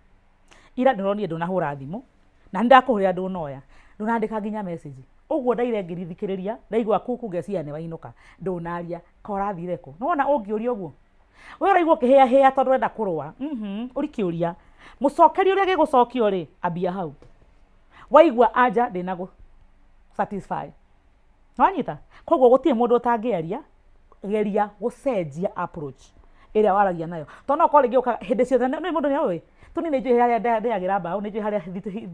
ira ndĩronire ndũnahũra thimũ, na nĩ ndakũhũrĩra ndũnoya, ndũnandĩka nginya message, ũguo ndaire ngĩrithikĩrĩria, ndaigua kuku ngeciria nĩ wainũka, ndũnaria ka ũrathire kũ. Nĩwona ũngĩũria ũguo we ũraigua ũkĩhĩahĩa tondũ ũrenda kũrũa, ũrikĩũria mũcokeria ũrĩa gĩgũcokio rĩ, ambia hau waigua anja ndĩna gũ satisfy. Nĩwanyita? Koguo gũtirĩ mũndũ ũtangĩaria. Geria gũcenjia approach ĩrĩa waragia nayo, tondũ no ũkorwo rĩngĩ ũkaga hĩndĩ ciothe nĩ mũndũ nĩ oĩ tuni, nĩ njũĩ harĩa ndĩagĩra mbaũ, nĩ njũĩ harĩa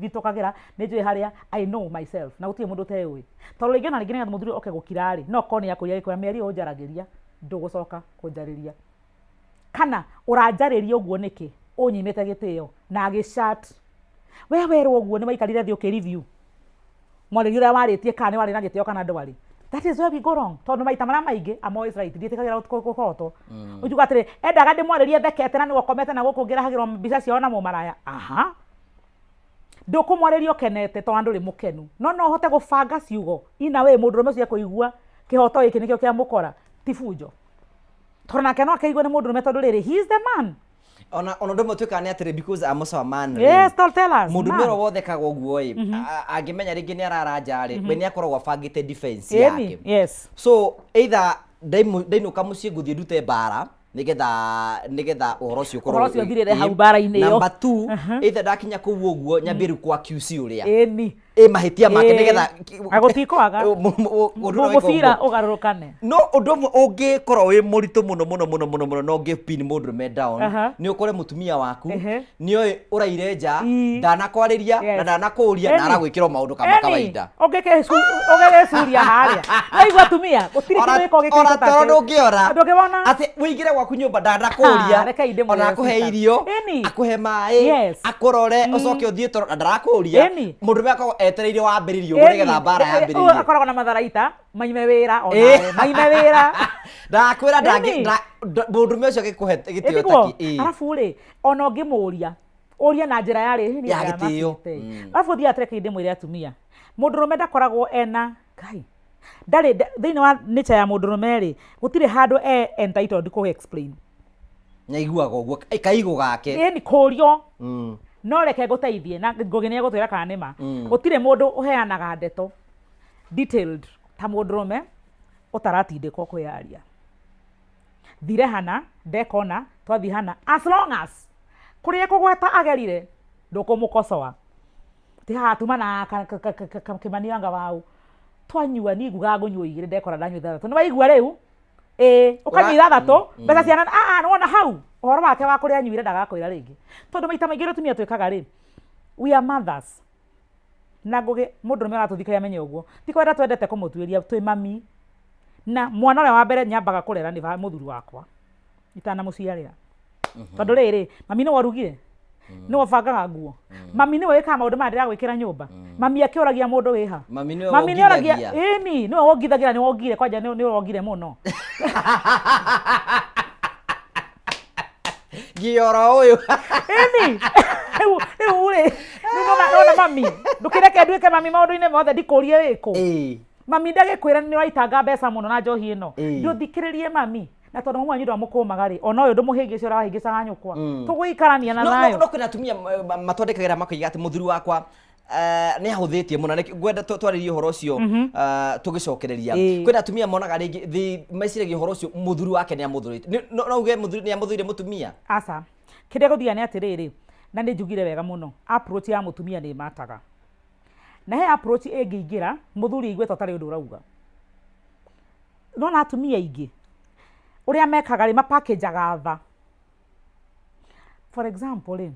thitũkagĩra, nĩ njũĩ harĩa I know myself, na gũtirĩ mũndũ ũteũĩ. Tondũ rĩngĩ ona rĩngĩ nĩgetha mũthuri oke gũkira rĩ, no korwo nĩ akũria gĩkwĩra mĩario ũnjaragĩria ndũgũcoka kũnjarĩria, kana ũranjarĩria ũguo nĩkĩ, ũnyimĩte gĩtĩo na agĩchat. We werwo ũguo nĩ waikarire thĩ ũkĩ review mwarĩrie ũrĩa warĩtie, kana nĩ warĩ na gĩtĩo kana ndwarĩ? That is where we go wrong, tondũ maita marĩa maingĩ I'm always right, ndiĩtĩkagĩra kũhotwo. Ũnjuga atĩrĩ, endaga ndĩmwarĩrie thekete na nĩwe ũkomete na gũkũ ngĩrahagĩrwo mbica ciao na mũmaraya. Aha, ndũkũmwarĩria ũkenete tondũ ndũrĩ mũkenu, no no ũhote gũbanga ciugo ina we mũndũrũme ũcio ekũigua kĩhoto gĩkĩ nĩkĩo kĩamũkora, ti bunjo, tondũ nake no akĩigue nĩ mũndũrũme, tondũ rĩrĩ, he is the man. Ona ũndũ ũmwe tuĩkaga nĩ atĩrĩ, because I'm also a man rĩ, Yes, tell us. Mũndũ man. ũrĩa wothe kaga ũguo ĩ, angĩmenya rĩngĩ nĩ araranja rĩ, we nĩ akoragwo abangĩte defense yake. So either ndainũka mũciĩ ngũthiĩ ndute mbara nĩgetha ũhoro ũcio ũkorwo Ũhoro ũcio ũthirĩre hau mbara-inĩ ĩyo. Number two, either ndakinya kũu ũguo nyambie rĩu kwa QC ũrĩa ĩ mahĩtia make nĩgetha Na gũtikwaga. Ũndũ ũrĩa wĩka Mũbira ũguo. ũgarũrũkane. No ũndũ ũmwe ũngĩkorwo wĩ mũritũ mũno mũno mũno mũno mũno na ũngĩ pin mũndũrũme down nĩ ũkore mũtumia waku nĩoĩ ũraire nja, ndanakwarĩria na ndanakũria na aragwĩkĩra o maũndũ kama kawaida. Ũngĩgĩcuria harĩa waigua atumia gũtirĩ kĩndũ gĩkoragwo Ona gĩkĩrĩte toro ndũngĩora Ndũngĩwona. Atĩ ũingĩre gwaku nyũmba ndanakũria, Ha, reke ndĩmwĩre, ona akũhe sister. irio, akũhe maĩ, akũrore, ũcoke ũthiĩ toro na ndarakũria. Mũndũrũme akoragwo etereire wambĩrĩrie ũguo nĩgetha mbara yambĩrĩrie. Akoragwo na matharaita maime wĩra onawe maime wĩra. Ndakwĩra mũndũrũme ũcio agĩkũhe gĩtĩo Ĩtiguo? taki ĩĩ. Arabu rĩ, ona ũngĩmũria ũrie na njĩra ya rĩ Ya gĩtĩo. Arabu thiaga atĩrĩ, ndĩmwĩre atumia, mũndũrũme ndakoragwo ena Ngai ndarĩ thĩinĩ wa nature ya mũndũrũme rĩ, gũtirĩ handũ e entitled kũ explain. Nĩaiguaga ũguo kaigũ gake. Ĩni kũrio. No reke ngũteithie na Ngũgĩ nĩ egũtwĩra kana nĩ ma. Gũtirĩ mũndũ ũheanaga ndeto detailed ta mũndũrũme ũtaratindĩkwo kwĩyaria. Thire hana ndekona twathiĩ hana, as long as kũrĩa ekũgweta agerire ndũkũmũkocoa, ti haha tuma na kĩmani anga wau twanyua, niĩ ngugaga ngũnyua igĩrĩ, ndekora ndanyua ithathatũ, nĩ waigua rĩu ĩĩ ũkanyua ithathatũ mbeca ciana aa. Nĩwona hau ũhoro wake wa kũrĩa anyuire ndagakwĩra rĩngĩ, tondũ maita maingĩ ũrĩa atumia twĩkaga rĩ, we are mothers. Na ngũgĩ mũndũrũme ũratũthikĩrĩria amenye ũguo ti kwenda twendete kũmũtuĩria twĩ mami na mwana ũrĩa wa mbere nyambaga kũrera nĩ mũthuri wakwa itanamũciarĩra. Tondũ rĩrĩ, mami nĩwe ũrugire, nĩwe ũbangaga nguo, mami nĩwe wĩkaga maũndũ maya ndĩragwĩkĩra nyũmba, mami akĩũragia mũndũ wĩha. Mami nĩwe Mami nĩoragia wongithagia. Ĩni nĩwe wongithagira, nĩ wongire kwanja, nĩ wongire mũno. Ngioro ũyũ. Ĩni rĩu rĩ, rĩu nona mami, ndũkĩreke nduĩke mami maũndũ-inĩ mothe, ndikũrie wĩkũ. Mami ndagĩkwĩra nĩ ũraitanga mbeca mũno na njohi ĩno. Ndũthikĩrĩrie mami, na tondũ mami wanyu ndwamũkũmaga rĩ, ona ũyũ ndũmũhĩngĩce ũrĩa wahĩngĩcaga nyũkwa, tũgũikarania na No, no, thayũ. no kwĩna atumia matwandĩkagĩra makoiga atĩ mũthuri wakwa nĩ ahũthĩtie mũno. Nĩkĩo ngwenda twarĩrie ũhoro ũcio tũgĩcokereria. Kwĩna atumia monaga rĩngĩ meciragia ũhoro ũcio mũthuri wake nĩ amũthũrĩte. No uge mũthuri nĩ amũthũire mũtumia? Aca, kĩrĩa gũthiaga nĩ atĩrĩrĩ, na nĩ njugire wega mũno, approach ya mũtumia nĩ ĩmataga, na he approach ĩngĩingĩra mũthuri aigue ta ũtarĩ ũndũ ũrauga. Nona atumia aingĩ ũrĩa mekaga rĩ, mapackageaga tha. For example rĩ,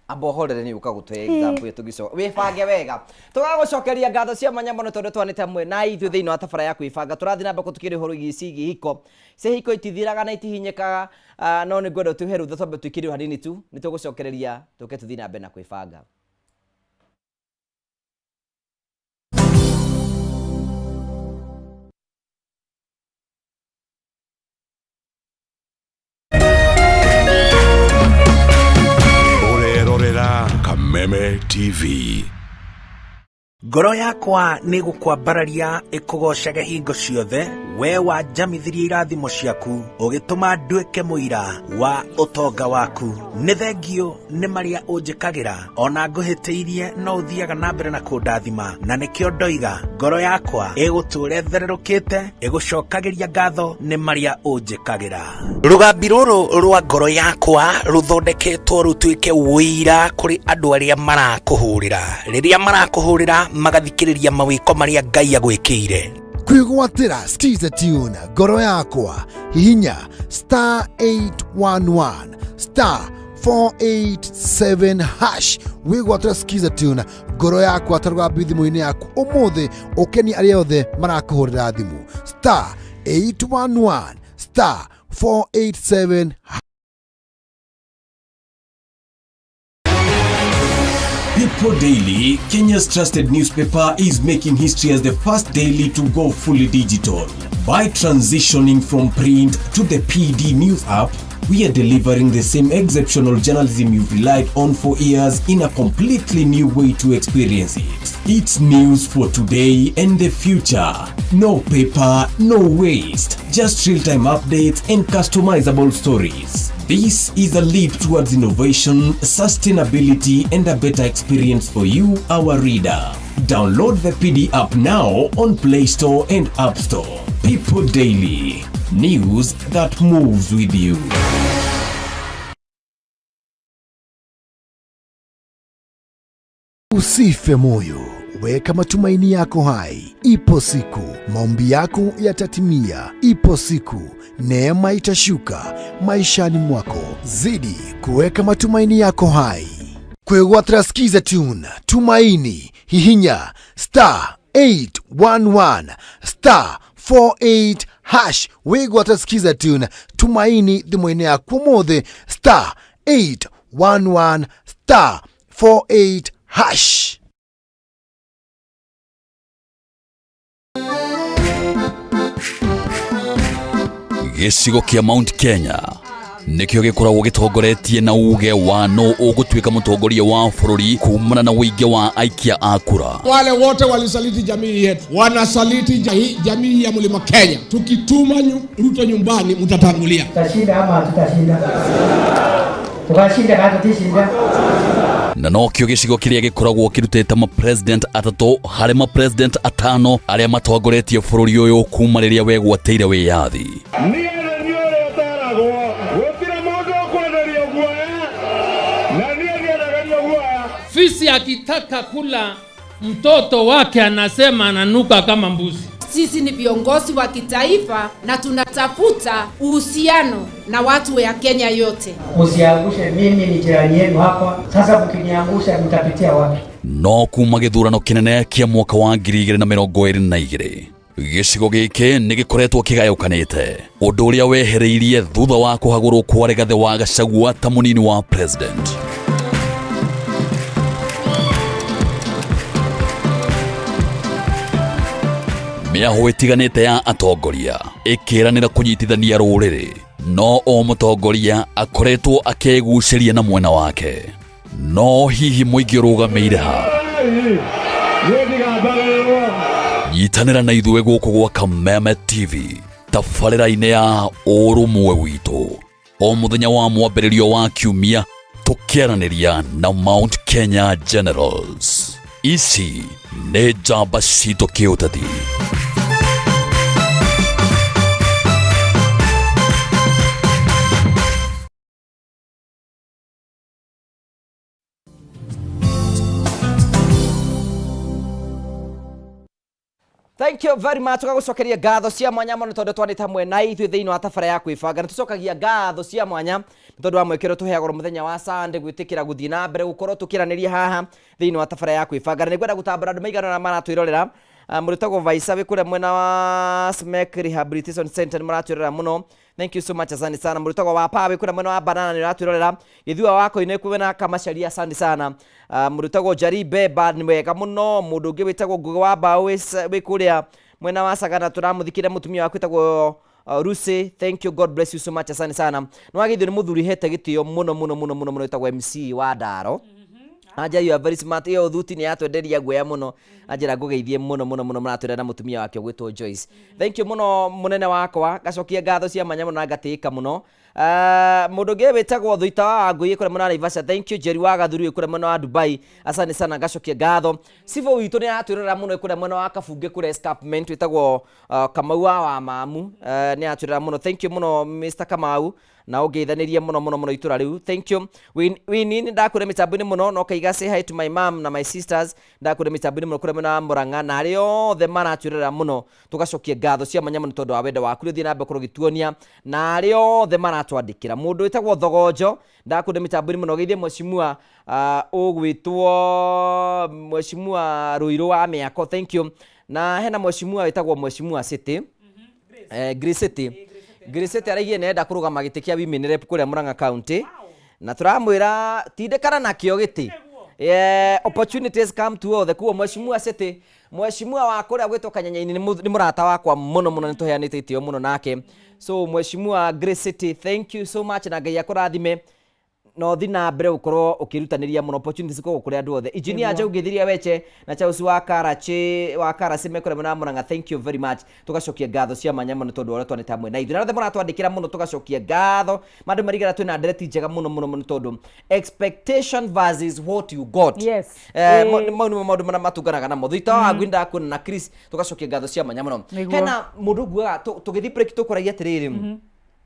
Amba ũhorere, nĩ ũka gũtũhe example ĩyo tũgĩcoka. Wĩbange wega. Tũgagũcokeria ngatho cia mwanya mũno tondũ twanĩte hamwe na ithuĩ thĩinĩ wa tabara ya kwĩbanga. Tũrathiĩ na mbere tũkĩrĩ ũhoro wĩgiĩ ciĩgiĩ ihiko. Cia ihiko itithiraga na itihinyĩkaga, no nĩ ngwenda ũtũhe rũtha twambe twĩkĩre hanini tu, nĩ tũgũcokereria tũke tũthiĩ na mbere na kwĩbanga. Ũrerorera Kameme TV. Ngoro yakwa nĩ gũkwambararia ĩkũgocage hingo ciothe, we wanjamithirie irathimo ciaku, ũgĩtũma nduĩke mũira wa ũtonga waku. Nĩ thengio nĩ marĩa ũnjĩkagĩra, ona ngũhĩtĩirie no ũthiaga na mbere na kũndathima, na nĩkĩo ndoiga ngoro yakwa ĩgũtũũra ĩthererũkĩte ĩgũcokagĩria ngatho nĩ marĩa ũnjĩkagĩra. Rũgambi rũrũ rwa ngoro yakwa rũthondeketwo rũtuĩke ũira kũrĩ andũ arĩa marakũhũrĩra, rĩrĩa marakũhũrĩra magathikĩrĩria mawĩko marĩa Ngai agwĩkĩire. Kwĩgwatĩra Skiza tune ngoro yakwa, hihinya star 811 star 487 hash, wĩgwatĩra Skiza tune ngoro yakwa ta rũgambi thimũ-inĩ yaku ũmũthĩ, ũkenie arĩa othe marakũhũrĩra thimũ, star 811 star 487. People Daily, Kenya's trusted newspaper, is making history as the first daily to go fully digital. By transitioning from print to the PD News app, we are delivering the same exceptional journalism you've relied on for years in a completely new way to experience it. It's news for today and the future. No paper, no waste. Just real-time updates and customizable stories. This is a leap towards innovation, sustainability, and a better experience for you, our reader. Download the PD app now on Play Store and App Store. People Daily. News that moves with you. Usife moyo, weka matumaini yako hai. Ipo siku maombi yako yatatimia. Ipo siku neema itashuka maishani mwako. Zidi kuweka matumaini yako hai. Kwĩgwatĩra Skiza tune Tumaini, hihinya star 811 star 48 hash, wĩgwatĩra Skiza tune Tumaini thimũ-inĩ yaku ũmũthĩ, star 811 star 48 hash. Gĩcigo kĩa Mount Kenya nĩkĩo gĩkoragwo gĩtongoretie na uge wa no ũgũtuĩka mũtongoria wa bũrũri kumana na ũingĩ wa aikia a kura. Wale wote walisaliti jamii yetu, wanasaliti jamii ya Mlima Kenya. Tukituma Ruto nyumbani, mtatangulia. Tutashinda ama hatutashinda? Tukashinda kana tutishinda? Na nokĩo gĩcigo kĩrĩa gĩkoragwo kĩrutĩte mapresident atatũ harĩ mapresident atano arĩa matongoretie bũrũri ũyũ kuma rĩrĩa wegwatĩire wĩyathi. Niĩ nĩ niĩ ũrĩa ũtaragwo, gũtirĩ mũndũ ũkwenderio guoya, na niĩ ndiendagĩrio guoya. Fisi akitaka kula mtoto wake anasema ananuka kama mbuzi. Sisi ni viongozi wa kitaifa na tunatafuta uhusiano na watu ya Kenya yote. Msiangushe, mimi ni jirani yenu hapa. Sasa mkiniangusha mtapitia wapi? No kuma gĩthurano kĩnene kĩa mwaka wa 2022 gĩcigo gĩkĩ nĩ gĩkoretwo kĩgayũkanĩte, ũndũ ũrĩa wehereirie thutha wa kũhagũrwo kwa Rigathĩ wa Gachagua ta mũnini wa president. Mĩahũ ĩtiganĩte ya atongoria ĩkĩranĩra kũnyitithania rũrĩrĩ, no o mũtongoria akoretwo akĩgucĩria na mwena wake. No hihi mũingĩ ũrũgamĩire ha? Nyitanĩra na ithuĩ gũkũ gwa Kameme TV tabarĩra-inĩ ya ũrũmwe witũ o mũthenya wa mwambĩrĩrio wa kiumia, tũkĩaranĩria na Mount Kenya Generals. Ici nĩ njamba citũ kĩũteti. Thank you very much. Tũgagũcokeria ngatho cia mwanya mũno tondũ twanĩte hamwe na ithuĩ thĩinĩ wa tabara ya kwĩbanga. Nĩ tũcokagia ngatho cia mwanya nĩ tondũ wa mweke ũrĩa tũheagwo mũthenya wa Sunday gwĩtĩkĩra gũthiĩ na mbere gũkorwo tũkĩaranĩria haha thĩinĩ wa tabara ya kwĩbanga. Na nĩngwenda gũtambũra andũ maigana ũna maratwĩrorera. Mũrĩtagwo Vaisa wĩ kũrĩa mwena wa Smek Rehabilitation Center, nĩ mũratwĩrorera mũno. Thank you so much, asante sana. Mũrĩtagwo wa Pawe kũrĩa mwena wa Banana, nĩ ũratwĩrorera. Gĩthua wa Koine kwĩna Kamacharia, asante sana. Mũrĩtagwo Jari Beba, nĩ wega mũno. Mũndũ ũngĩ wĩtagwo Ngũgĩ wa Mbaũ wĩ kũrĩa mwena wa Sagana, tũramũthikĩra mũtumia waku wĩtagwo Lucy. Thank you, God bless you so much, asante sana. Nĩ wageithio nĩ mũthuri hete gĩtĩo mũno mũno mũno mũno mũno wĩtagwo MC wa Ndaro. Anja, you are very smart. Iyo thuti nĩ yatwenderia guoya mũno. Anjĩra ngũgeithie mũno mũno mũno, mũratwĩra na mũtumia wake ũgwĩtwo Joyce. Thank you mũno mũnene wakwa, ngacokia ngatho cia mwanya mũno na ngatĩĩka mũno. Mũndũ ũngĩ wĩtagwo Thuita wa Wangũi kũrĩa mwena wa Naivasha, thank you. Jerry wa Gathuru kũrĩa mwena wa Dubai, asante sana, ngacokia ngatho. Civil witũ nĩ aratwĩrorera mũno kũrĩa mwena wa Kabunge kũrĩa escarpment, wĩtagwo Kamau wa Mamu, nĩ aratwĩrorera mũno. Thank you mũno Mr Kamau, na ũngeithanĩrie mũno mũno mũno itũra rĩu. Thank you. Wini nĩ ndakwĩra mĩtambo-inĩ mũno, no kaiga say hi to my mom na my sisters. Ndakwĩra mĩtambo-inĩ mũno kũrĩa mwena wa Murang'a na arĩa othe maratwĩrorera mũno, tũgacokia ngatho cia mwanya mũno tondũ wa wendo waku ũrĩa ũthiĩ na mbere gũkorwo ũgĩtuonia na arĩa othe maratwandĩkĩra. Mũndũ wĩtagwo Thogonjo, ndakwĩra mĩtambo-inĩ mũno, geithie mheshimiwa ũgwĩtwo mheshimiwa Rũirũ wa Mĩako, thank you. Na hena mheshimiwa wĩtagwo mheshimiwa City, Grace City, Grace City araigie nĩarenda kũrũgama gĩtĩ kĩa women rep kũrĩa Murang'a County, na tũramwĩra tindĩkana nakĩo gĩtĩ. Opportunities come to all. Koguo mheshimiwa City, mheshimiwa wa kũrĩa gwĩtwo Kanyenyainĩ, nĩ mũrata wakwa mũno mũno, nĩ tũheanĩte itĩo mũno nake. So mheshimiwa Grace City, thank you so much, na Ngai akũrathime na ũthi na mbere gũkorwo ũkĩrutanĩria mũno. Opportunities ikoragwo kũrĩ andũ othe. Engineer Njogu Gĩthiria Weche na Charles wa Karachi wa Karacĩ mekũrĩa mwena wa Murang'a, thank you very much. Tũgacokia ngatho cia mwanya mũno tondũ wa ũrĩa twanĩte hamwe na ithuĩ na othe mũratwandĩkĩra mũno, tũgacokia ngatho. Mandũ marigara twĩna ndereti njega mũno mũno mũno tondũ expectation versus what you got. Mau nĩmo maũndũ marĩa matunganaga namo. Thita wa Ngui ndakuona na Chris, tũgacokia ngatho cia mwanya mũno. Hena mũndũ nguaga tũgĩthiĩ break tũkũragia atĩrĩrĩ,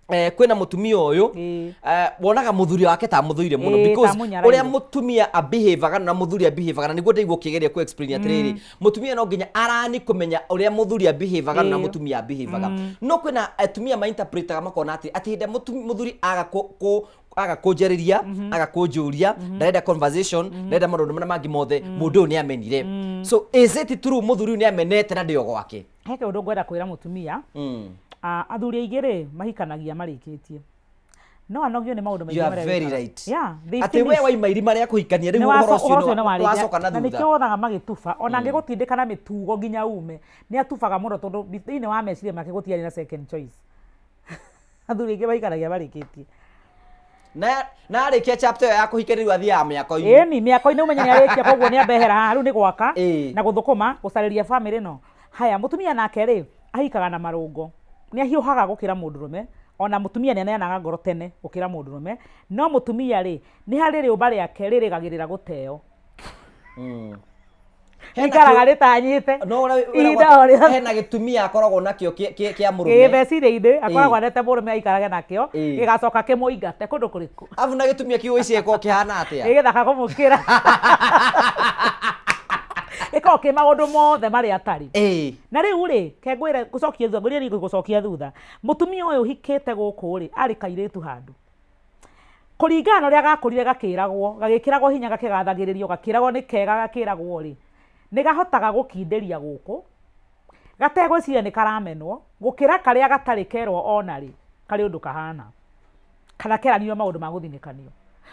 kwĩna mũtumia ũyũ wonaga mũthuri wake ta mũthũire mũno because ta mũnyaraire. Ũrĩa mũtumia abehavaga na mũthuri abehavaga, na nĩguo ndaigua ũkĩgeria ku explain atĩrĩrĩ, mũtumia no nginya arani kũmenya ũrĩa mũthuri abehavaga na mũtumia abehavaga. No kwĩna atumia mainterpretaga makona atĩ hĩndĩ ĩrĩa mũthuri aga aga kũnjarĩria, aga kũnjũria, ndarenda conversation, ndarenda maũndũ marĩa mangĩ mothe, mũndũ ũyũ nĩ amenire. So is it true mũthuri ũyũ nĩ amenete na ndĩo gwake? He kaũndũ ngwenda kwĩra mũtumia. Athuri aingĩ rĩ mahikanagia marĩkĩtie no anogio nĩ maũndũ maingĩ You are marĩa very wĩkaga. right. Yeah, they Atĩ finish. we waima irima rĩa kũhikania rĩu Nĩ ũhoro ũhoro ũcio ũcio nĩ nĩ warĩkia. wacoka na Na thutha. nĩkĩo wonaga magĩtuba ona angĩgũtindĩka na mĩtugo nginya ume nĩ atubaga mũno tondũ thĩinĩ wa meciria make gũtiarĩ na second choice. Athuri aingĩ maikaragia marĩkĩtie. Na arĩkia chapter ĩyo ya kũhikania, rĩu athiaga mĩako-inĩ. Ĩni mĩako-inĩ ũmenye nĩ arĩkia, koguo nĩ ambehera haha rĩu nĩ gwaka na gũthũkũma gũcarĩria famĩlĩ. No haya, mũtumia nake rĩ ahikaga na marũngo, nĩ ahiũhaga gũkĩra mũndũrũme. Ona mũtumia nĩ aneanaga ngoro tene gũkĩra mũndũrũme, no mũtumia rĩ nĩ harĩ rĩũmba rĩake rĩrĩgagĩrĩra gũteo. Hena Ikaraga rĩtanyĩte No ũrĩa ihinda o rĩothe. Hena gĩtumia akoragwo nakĩo kĩa mũrũme. Ĩ meciria-inĩ akoragwo anete mũrũme aikarage nakĩo, gĩgacoka kĩmũingate kũndũ kũrĩkũ. Abu na gĩtumia kĩu ĩciĩko kĩhana atĩa? Gĩ gĩthaka kũmũkĩra. Ĩkoragwo kĩ maũndũ mothe marĩa atarĩ. Ĩĩ. Na rĩu rĩ, ke ngwĩre ngũcokie thutha, ngwĩrire nĩngũgũcokia thutha. Mũtumia ũyũ ũhikĩte gũkũ rĩ, arĩ kairĩtu handũ. Kũringana na ũrĩa gakũrire gakĩragwo, gagĩkĩragwo hinya gakĩgathagĩrĩrio, gakĩragwo nĩ kega gakĩragwo rĩ, nĩ gahotaga gũkindĩria gũkũ, gategwĩciria nĩ karamenwo, gũkĩra karĩa gatarĩ kerwo ona rĩ, karĩ ũndũ kahana. Kana keranio maũndũ ma gũthinĩkanio.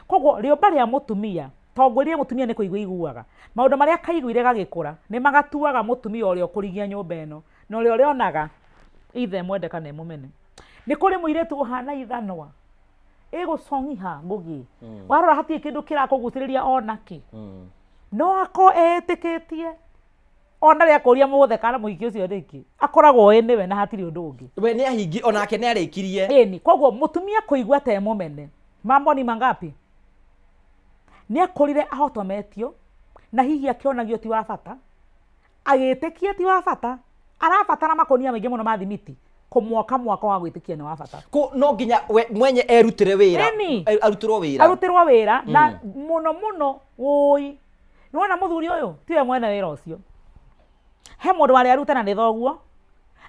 Koguo rĩũmba rĩa mũtumia, to ngwĩrire mũtumia nĩ kũigua aiguaga, maũndũ marĩa kaiguire gagĩkũra, nĩ magatuaga mũtumia ũrĩa ũkũrigia nyũmba ĩno, na ũrĩa ũrĩonaga either e mwende kana e mũmene. Nĩ kũrĩ mũirĩtu ũhana ithanwa, ĩgũcong'iha ngũgĩ, warora hatirĩ kĩndũ kĩrakũgucĩrĩria ona kĩ, no akorwo etĩkĩtie ona rĩa kũria mũgũthe kana mũhiki ũcio rĩngĩ akoragwo ĩ nĩwe na hatirĩ ũndũ ũngĩ. We nĩ ahingi onake nĩ arĩkirie. Ĩni, koguo mũtumia kũigua ta e mũmene, mambo ni mangapi? Nĩ akũrire ahotometio na hihi akĩonagio ti wa bata, agĩtĩkia ti wa bata, arabatara makũnia maingĩ mũno ma thimiti kũmwaka mwaka wa gwĩtĩkia nĩ wa bata. Kũ no nginya we mwenye erutĩre wĩra. Ĩni. Arutĩrwo wĩra. Arutĩrwo wĩra na mũno mũno wũi. Nĩwona mũthuri ũyũ tiwe mwene wĩra ũcio. He mũndũ warĩ arute na nĩ thoguo,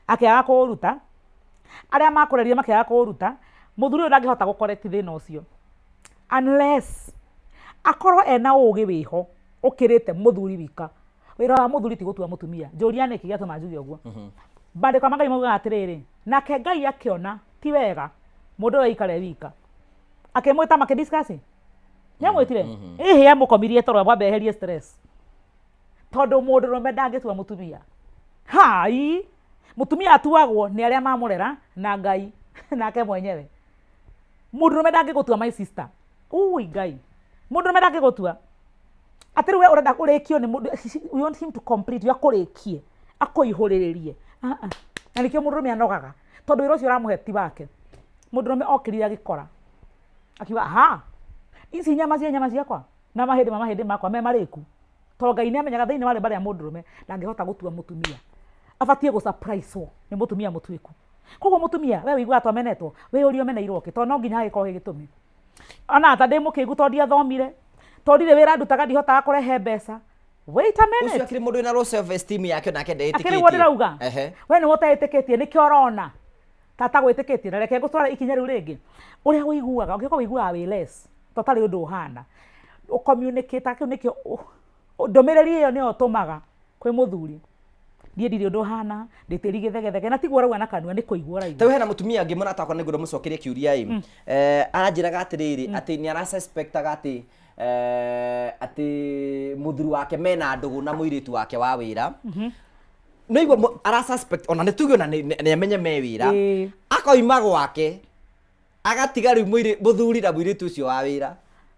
akĩaga kũũruta, arĩa makũrerire makĩaga kũũruta, mũthuri ũyũ ndangĩhota gũ correct thĩna ũcio unless akorwo ena ũgĩ wĩho ũkĩrĩte mũthuri wika. Wĩra wa mũthuri ti gũtua mũtumia. Njũria nĩkĩ gĩatũma njuge ũguo. Maandĩko ma Ngai maugaga atĩrĩrĩ, nake Ngai akĩona ti wega mũndũ ũyũ aikare wika, akĩmwĩta makĩ discuss. Nĩamwĩtire? Ĩhĩ amũkomirie toro amwambe eherie stress. Tondũ mũndũrũme ndangĩtua mũtumia. Hai! Mũtumia atuagwo nĩ arĩa mamũrera na Ngai nake mwenyewe. Mũndũrũme ndangĩgũtua my sister. Ui Ngai. Mũndũrũme ndangĩgũtua. Atĩ rĩu we ũrenda ũrĩkio nĩ mũndũ, you want him to complete you, akũrĩkie, akũihũrĩrĩrie. Ah, ah. Na nĩkĩo mũndũrũme anogaga. Tondũ wĩra ũcio ũramũhe ti wake. Mũndũrũme okĩrire agĩkora. Akiuga, aha, ici nyama cia nyama ciakwa na mahĩndĩ ma mahĩndĩ makwa me marĩku. Tondũ Ngai nĩ amenyaga thĩinĩ wa rĩmba rĩa mũndũrũme ndangĩhota gũtua mũtumia. Abatiĩ gũ surprise wo nĩ mũtumia mũtuĩku. Koguo mũtumia, we ũiguaga ta ũmenetwo, wĩyũrie ũmeneirwo kĩ, tondũ no nginya hagĩkorwo he gĩtũmi. Ona ta ndĩ mũkĩgu tondũ ndiathomire, tondũ ndirĩ wĩra ndutaga ndihotaga kũrehe mbeca. Wait a minute. Ũcio akĩrĩ mũndũ wĩna low self esteem yake onake ndeĩtĩkĩtie. Akĩrĩ guo ndĩrauga. Ehe. We nĩwe ũteĩtĩkĩtie nĩkĩo ũrona tata gwĩtĩkĩtie. Na reke ngũtware ikinya rĩu rĩngĩ. Ũrĩa ũiguaga, ũngĩkorwo ũiguaga wĩ less, ta ũtarĩ ũndũ ũhana, ũ communicate kĩu nĩkĩo ndũmĩrĩri ĩyo nĩyo ũtũmaga kwĩ mũthuri. Niĩ ndirĩ ũndũ hana, ndĩ tĩri gĩthegethege, na tiguo ũrauga na kanua, nĩ kũigua ũraigua. Tarĩu hena mũtumia ũngĩ mũrata wakwa nĩngwenda mũcokerie kĩũria ĩ, aranjĩraga atĩrĩrĩ, atĩ nĩ ara suspectaga atĩ atĩ mũthuri wake mena ndũgũ na mũirĩtu wake wa wĩra. Nĩ igua ara suspect ona nĩ tuge ona nĩ amenye me wĩra. Akoima gwake agatiga rĩu mũthuri na mũirĩtu ũcio wa wĩra.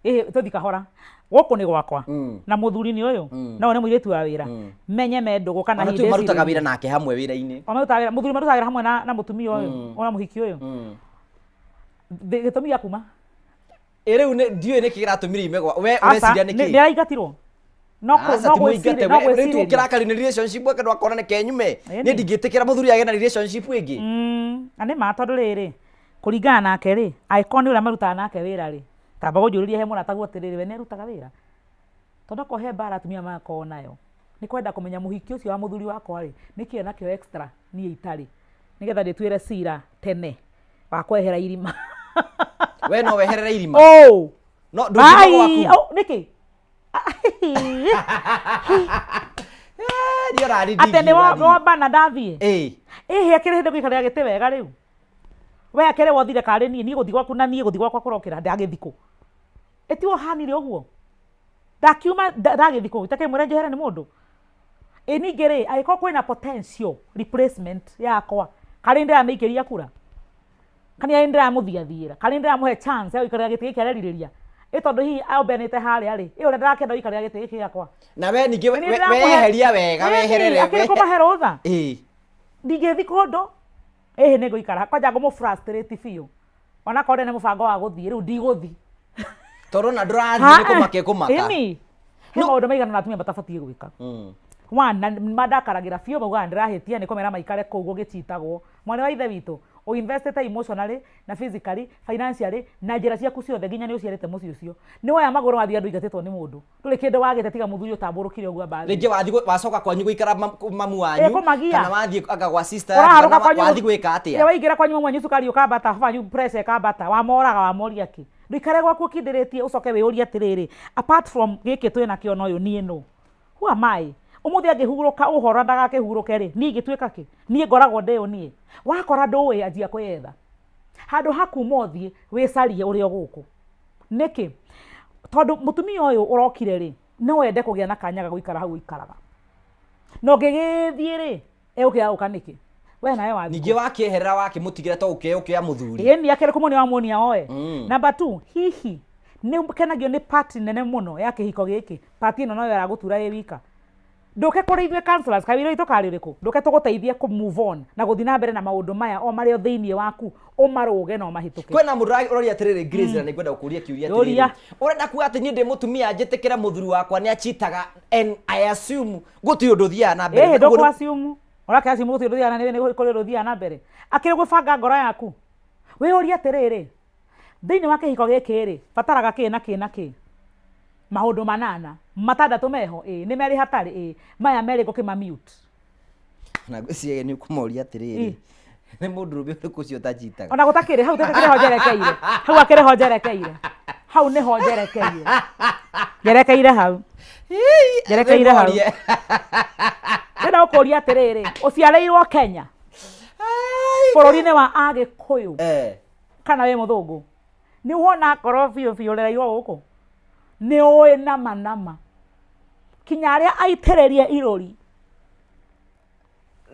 Ĩhĩ, tũthi kahora. Gũkũ nĩ gwakwa. Na mũthuri nĩ ũyũ. Na ũyũ nĩ mũirĩtu wa wĩra. Menye me ndũgũ kana Ona hihi tuge marutaga ndĩcirĩrie. wĩra nake hamwe wĩra-inĩ. O marutaga wĩra, mũthuri marutaga wĩra hamwe na mũtumia ũyũ, ona mũhiki ũyũ. Gĩtũmi gĩa kuma? Ĩ rĩu ndiũĩ nĩkĩ kĩratũmire ime gwa, we Aca, ũreciria nĩkĩ? nĩ araingatirwo. No Aca, no ti mũingate, gwĩciria, no we- rĩu gwĩcirĩria. tũkĩrakari nĩ relationship ake ndwakona nĩ kenyume. Ĩni. Niĩ ndingĩtĩkĩra mũthuri agĩe na relationship ĩngĩ. Na nĩ ma tondũ rĩrĩ, kũringana nake rĩ, angĩkorwo nĩ ũrĩa marutaga nake wĩra rĩ, tamba ũnjũrĩrie he mũrataguo atĩrĩrĩ, we nĩ arutaga wĩra? Tondũ okorwo he mbara atumia makoragwo nayo, nĩ kwenda kũmenya mũhiki ũcio wa mũthuri wakwa rĩ, nĩkĩ enakĩo extra niĩ itarĩ, nĩgetha ndĩtuĩre cira tene wa kwehera irima. We no weherere irima? Oh! No, ndũngiuma Ai, gwaku? oh, nĩkĩ? Niĩ ona niĩ Atĩ nĩ ndingiuga niĩ. wambana ndathiĩ? Ĩĩ. Ĩhĩ, akĩrĩ hĩndĩ gũikarĩra gĩtĩ wega rĩu. We akĩrĩ wothire karĩ niĩ, niĩ gũthiĩ gwaku na niĩ gũthiĩ gwakwa kũrokĩra ndagĩthiĩ kũ? Ĩ tiwe ũhanire ũguo? Ndakiuma ndagĩthiĩ kũ? Itakĩmwĩra njehere nĩ mũndũ? Ĩ ningĩ rĩ, angĩkorwo kwĩna potential replacement yakwa, karĩ ndĩramĩikĩria kura? Kana nĩ ndĩramũthiathiĩra? Kana nĩ ndĩramũhe chance ya gũikarĩra gĩtĩ gĩkĩ arerirĩria? Ĩ tondũ hihi ambenete harĩa rĩ, ĩ ũrĩa ndĩrakĩenda gũikarĩra gĩtĩ gĩkĩ gĩakwa? Na we ningĩ Nĩ ndĩramũhe- weheria wega, Ĩni, weherere, akĩrĩ kũmahe rũtha? Ĩĩ. Ndingĩthiĩ kũndũ, ĩhĩ nĩ ngũikara, kwanja ngũmũ frustrate biũ. Onakorwo ndĩ na mũbango wa gũthiĩ, rĩu ndigũthiĩ. Tondũ ona ndũrathiĩ nĩ kũmaka ĩkũmaka. Ĩni. He maũndũ maigana ũna atumia matabatiĩ gwĩka. One, na mandakaragĩra biũ maugaga ndĩrahĩtia nĩ kũmera maikare kũu gũgĩchitagwo. Mwarĩ wa ithe witũ, Ũinvestĩte emotionally na physically, financially na njĩra ciaku ciothe nginya nĩ ũciarĩte mũciĩ ũcio. Nĩ woya magũrũ wathiĩ andũ aingatĩtwo nĩ mũndũ. Ndũrĩ kĩndũ wagĩte tiga mũthuri ũtambũrũkire ũguo amba athiĩ. Rĩngĩ wathiĩ wacoka kwanyu gũikara mamu wanyu Ĩ, kũmagia. kana wathiĩ anga gwa sister yaku Ũraharũka kana kwanyu wathiĩ gwĩka atĩa? Ĩ, waingĩra kwanyu mamu wanyu cukari ũkambata, baba wanyu pressure ĩkambata, wamoraga wamoria kĩ? Ndũikare gwaku ũkindĩrĩtie ũcoke wĩyũrie atĩrĩrĩ, apart from gĩkĩ twĩnakĩo na ũyũ niĩ nũ? Who am I? Ũmũthĩ angĩhurũka ũhoro ndagakĩhurũke rĩ, niĩ ingĩtuĩka kĩ? Niĩ ngoragwo ndĩ ũ niĩ? Wakora ndũĩ anjia kwĩyetha. Handũ ha kuma ũthiĩ, wĩcarie ũrĩ o gũkũ. Nĩkĩ? Tondũ mũtumia ũyũ ũrokire rĩ, no ende kũgĩa na kanya ga gũikara hau ũikaraga. Na ũngĩgĩthiĩ rĩ, egũkĩaga gũka nĩkĩ? We nawe wathiĩ. Ningĩ wakĩeherera wakĩmũtigĩra to ũkĩoya ũkĩoya mũthuri. Ĩni akĩrĩ kũmuonia wamuonia oe. Number two, hihi nĩ ũkenagio nĩ part nene mũno ya kĩhiko gĩkĩ? Part ĩno noyo ĩragũtura ĩ wika. Ndũke kũrĩ ithuĩ counselors, kaĩ wĩra witũ karĩ ũrĩkũ? Ndũke tũgũteithie kũ move on na gũthiĩ na mbere na maũndũ maya o marĩ o thĩinĩ waku, ũmarũge na ũmahĩtũke. Kwĩna mũndũ ũroria atĩrĩrĩ Grace, na nĩngwenda gũkũria kĩũria atĩrĩrĩ. Ũria. Ũrenda kuga atĩ niĩ ndĩ mũtumia njĩtĩkĩre mũthuri wakwa nĩ achitaga and I assume gũtirĩ ũndũ ũthiaga na mbere. Ĩhĩ, Ũguo ndũkũ nĩ- assume. Ũrake assume gũtirĩ ũndũ ũthiaga na nĩ kũrĩ ũndũ ũthiaga na mbere. Akĩrĩ gwĩbanga ngoro yaku. Wĩyũrie atĩrĩrĩ, thĩinĩ wa kĩhiko gĩkĩ rĩ, bataraga kĩ na kĩ na kĩ? Maũndũ manana, matandatũ meho, ĩĩ, nĩ merĩ hatarĩ, ĩĩ, maya merĩ ngũkĩma mute. Na ngwĩciria nĩ ũkũmoria atĩrĩrĩ, nĩ mũndũrũme ũrĩkũ ũcio ũtachitaga? Ona gũtakĩrĩ, hau nĩho njerekeire. Hau akĩrĩ ho njerekeire. Hau nĩho njerekeire. Njerekeire hau. Njerekeire hau. Ndĩrenda gũkũria atĩrĩrĩ, ũciarĩirwo Kenya, bũrũri-inĩ wa Agĩkũyũ, kana wĩ mũthũngũ? Nĩ wona ngoro biũ biũ ũrereirwo gũkũ? Nĩ ũĩ nama nama. Kinya arĩa aitĩrĩrie irũri.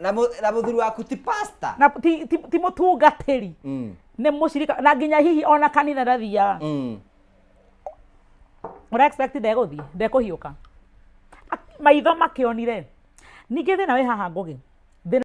Na mũthuri waku ti pastor? Na ti mũtungatĩri. Nĩ mũcirika na nginya hihi ona kanitha ndathiaga. Ũra expect ndegũthiĩ, ndekũhiũka. Maitho makĩonire. Ningĩ thĩna wĩ haha Ngũgĩ.